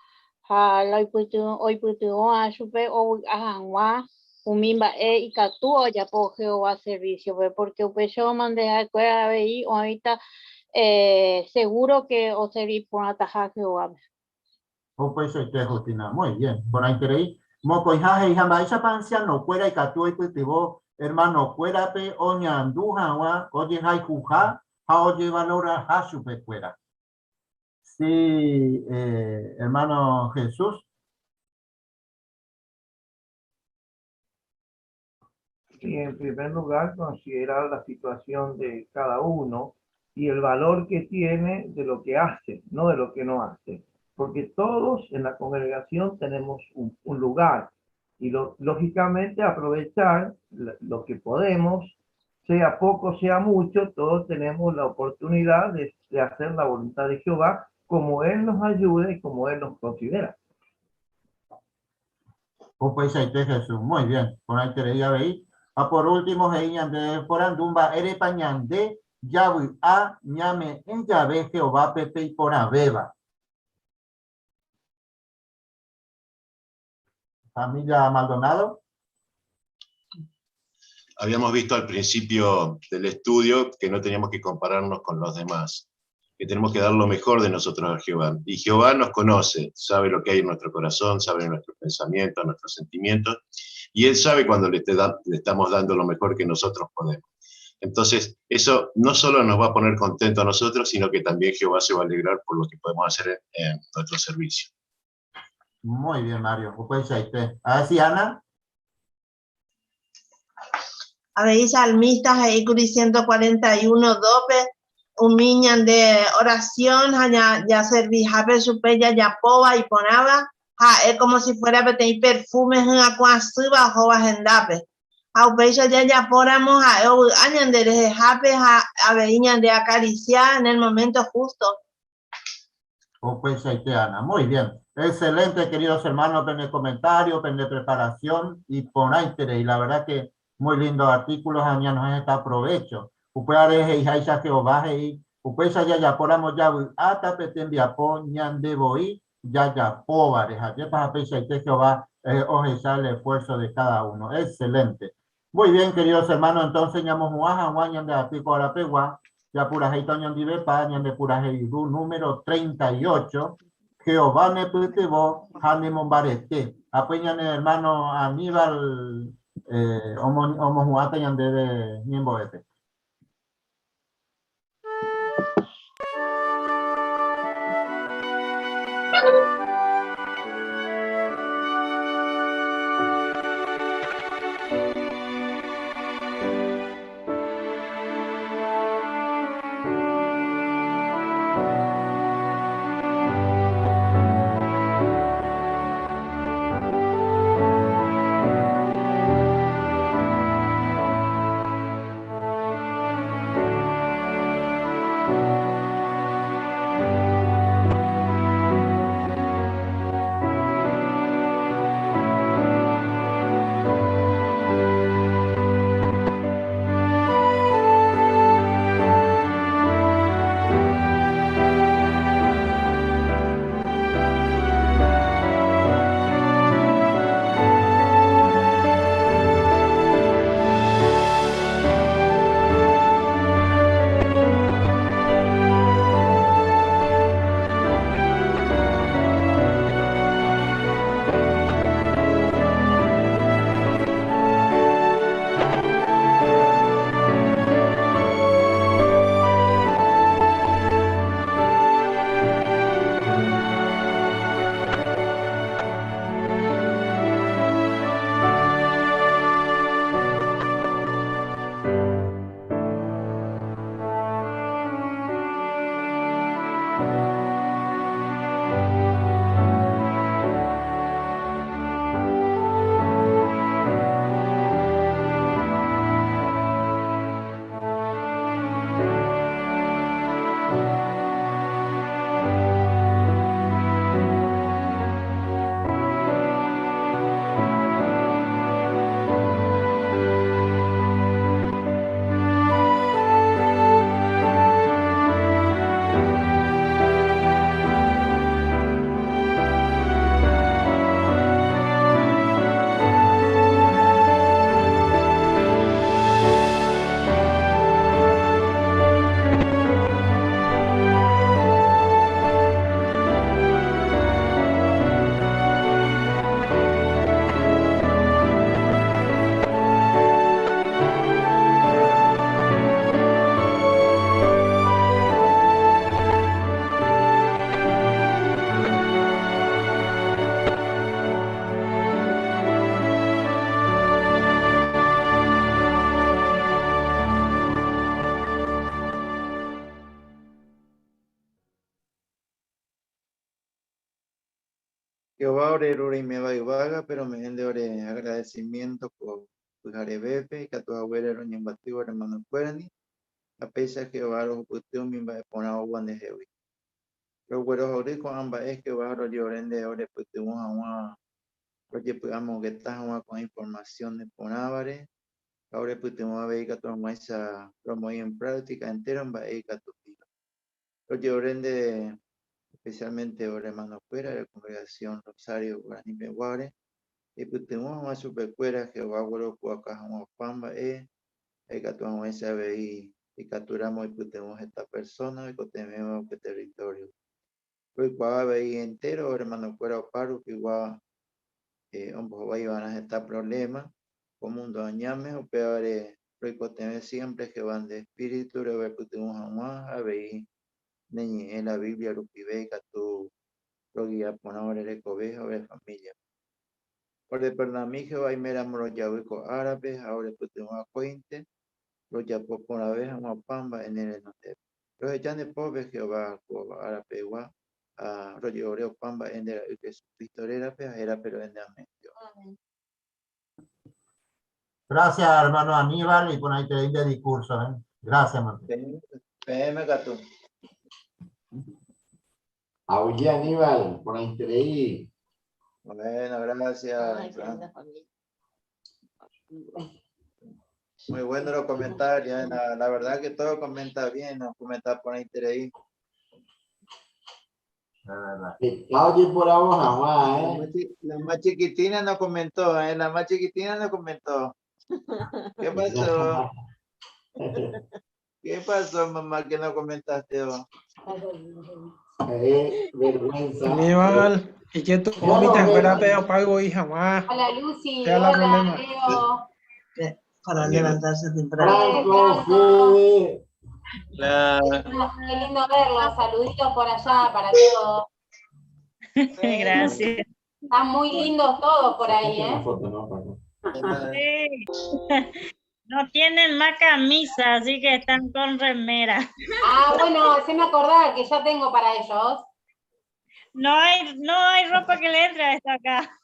ha la oipytyvõ chupe ovy'a hag̃ua umi mba'e ikatu ojapo Jehová servísiope, pórke upéicha omande ha'ekuéra avei oĩta segúro ke oservi porãtaha Jehovápe. Upeichaite, Justina. Muy bien. Porãiterei. Mokõiha he'iha mba'éichapa anciano-kuéra ikatu oipytyvõ hermano-kuérape oñandu hag̃ua ojehayhuha ha ojevaloraha chupekuéra. Sí, hermano Jesús. Sí, en primer lugar, considerar la situación de cada uno y el valor que tiene de lo que hace, no de lo que no hace. Porque todos en la congregación tenemos un, un lugar y lo, lógicamente aprovechar lo que podemos, sea poco, sea mucho, todos tenemos la oportunidad de, de hacer la voluntad de Jehová como Él nos ayude y como Él nos considera. Upeichaite Jesús, muy bien, porãiterei avei. Ha por último he'i ñande porandu mba'érepa ñande javy'a ñame'ẽ jave Jehovápe pe iporãvéva. Familia Maldonado. Habíamos visto al principio del estudio que no teníamos que compararnos con los demás, que tenemos que dar lo mejor de nosotros a Jehová. Y Jehová nos conoce, sabe lo que hay en nuestro corazón, sabe nuestros pensamientos, nuestros sentimientos, y Él sabe cuando le, le estamos dando lo mejor que nosotros podemos. Entonces, eso no solo nos va a poner contento a nosotros, sino que también Jehová se va a alegrar por lo que podemos hacer en, en nuestro servicio. Muy bien, Mario. Upeichaite. A ver si Ana. Avei salmista he'íkuri 141 2-pe umi ñande oración ha jaservihápe chupe jajapóva iporãva, ha'e como si fuera peteĩ perfume hyakuã asýva ohóva hendápe. Ha upéicha jajapóramo ha'e ovy'a ñande rehehápe ha avei ñande acariciá en el momento justo. Upeichaite, Ana. Muy bien. Excelente, queridos hermanos, pene comentario, pene preparación y porãiterei. La verdad que muy lindo artículos, aña nos está provecho. Upévare he'iháicha Jehová he'i, upéicha jajapóramo javy'áta pe tembiapo ñande voi jajapóvare. Ha ajépa ha peichaite Jehová ohecha el esfuerzo de cada uno. Excelente. Muy bien, queridos hermanos, entonces ñamohu'ã hag̃ua ñande aty ko arapegua, japurahéita oñondivepa ñande purahéiru número 38, Jehová nepytyvõ ha nemombarete. Apói ñane hermano Aníbal eh, omohu'ãta ñandéve ñembo'épe. Jehová ore Ru reiméva yvágape rome'ẽ nde ore agradecimiento ko pyharevépe ikatu haguére roñembyaty ore hermanokuérandi ha péicha Jehová rohupyty umi mba'e porã oúva ndehegui. Roguerohory ko'ã mba'e Jehová rojeore nde orepytyvõ hag̃ua rojepy'amongeta hag̃ua ko'ã información neporãvare ha orepytyvõ avei ikatu hag̃uáicha romoĩ en práctica entero mba'e ikatupíva. Rojeore nde especialmente ore hermanokuéra de congregación Rosario Guarani peguáre, eipytyvõ hag̃ua chupekuéra Jehová gueropu'aka hag̃ua opa mba'e ha ikatu hag̃uáicha avei ikatúramo oipytyvõ heta persona oikotevẽva upe territorio. Roikuaa avei entero hermanokuéra opa rupigua ombohovaiva'erã heta problema ko mundo añáme, upévare roikotevẽ siempre Jehová nde espíritu roipytyvõ hag̃ua ha avei ne ñe'ẽ la Biblia rupive ikatu rogia porã ore rekove ha ore familia. Oreperdonami Jehová oiméramo rojavy ko árape ha orepytyvõ akóinte rojapo porãve hag̃ua opa mba'e ne renondépe. Roheja nde pópe Jehová ko árapegua ha roje'ore opa mba'e nde ra'y Jesucristo rérape ha hérape ro'e nde amén. Jehová. Gracias, hermano Aníbal, y por ahí te de discurso. ¿Eh? Gracias, hermano. Peẽme katu. Aguyje Aníbal, por ahí. Bueno, gracias. Muy bueno los comentarios. ¿Eh? La verdad que todo comenta bien, nos comenta por ahí. La verdad. Oye, por agua, ¿eh? La más chiquitina no comentó, ¿eh? La más chiquitina no comentó. ¿Qué pasó? ¿Qué pasó, mamá, que no comentaste vos? Vergüenza. Aníbal, y que tú comiste fuera peo pago hija, mamá. Hola Lucy, hola Leo. Para levantarse temprano. Franco, Fede. La... Qué lindo verlos, saluditos por allá para todos. Gracias. Están muy lindos todos por ahí, Una ¿eh? foto, ¿no, Paco? Sí. No tienen más camisa, así que están con remera. Ah, bueno, haceme acordar que ya tengo para ellos. No hay ropa que le entre a esto acá.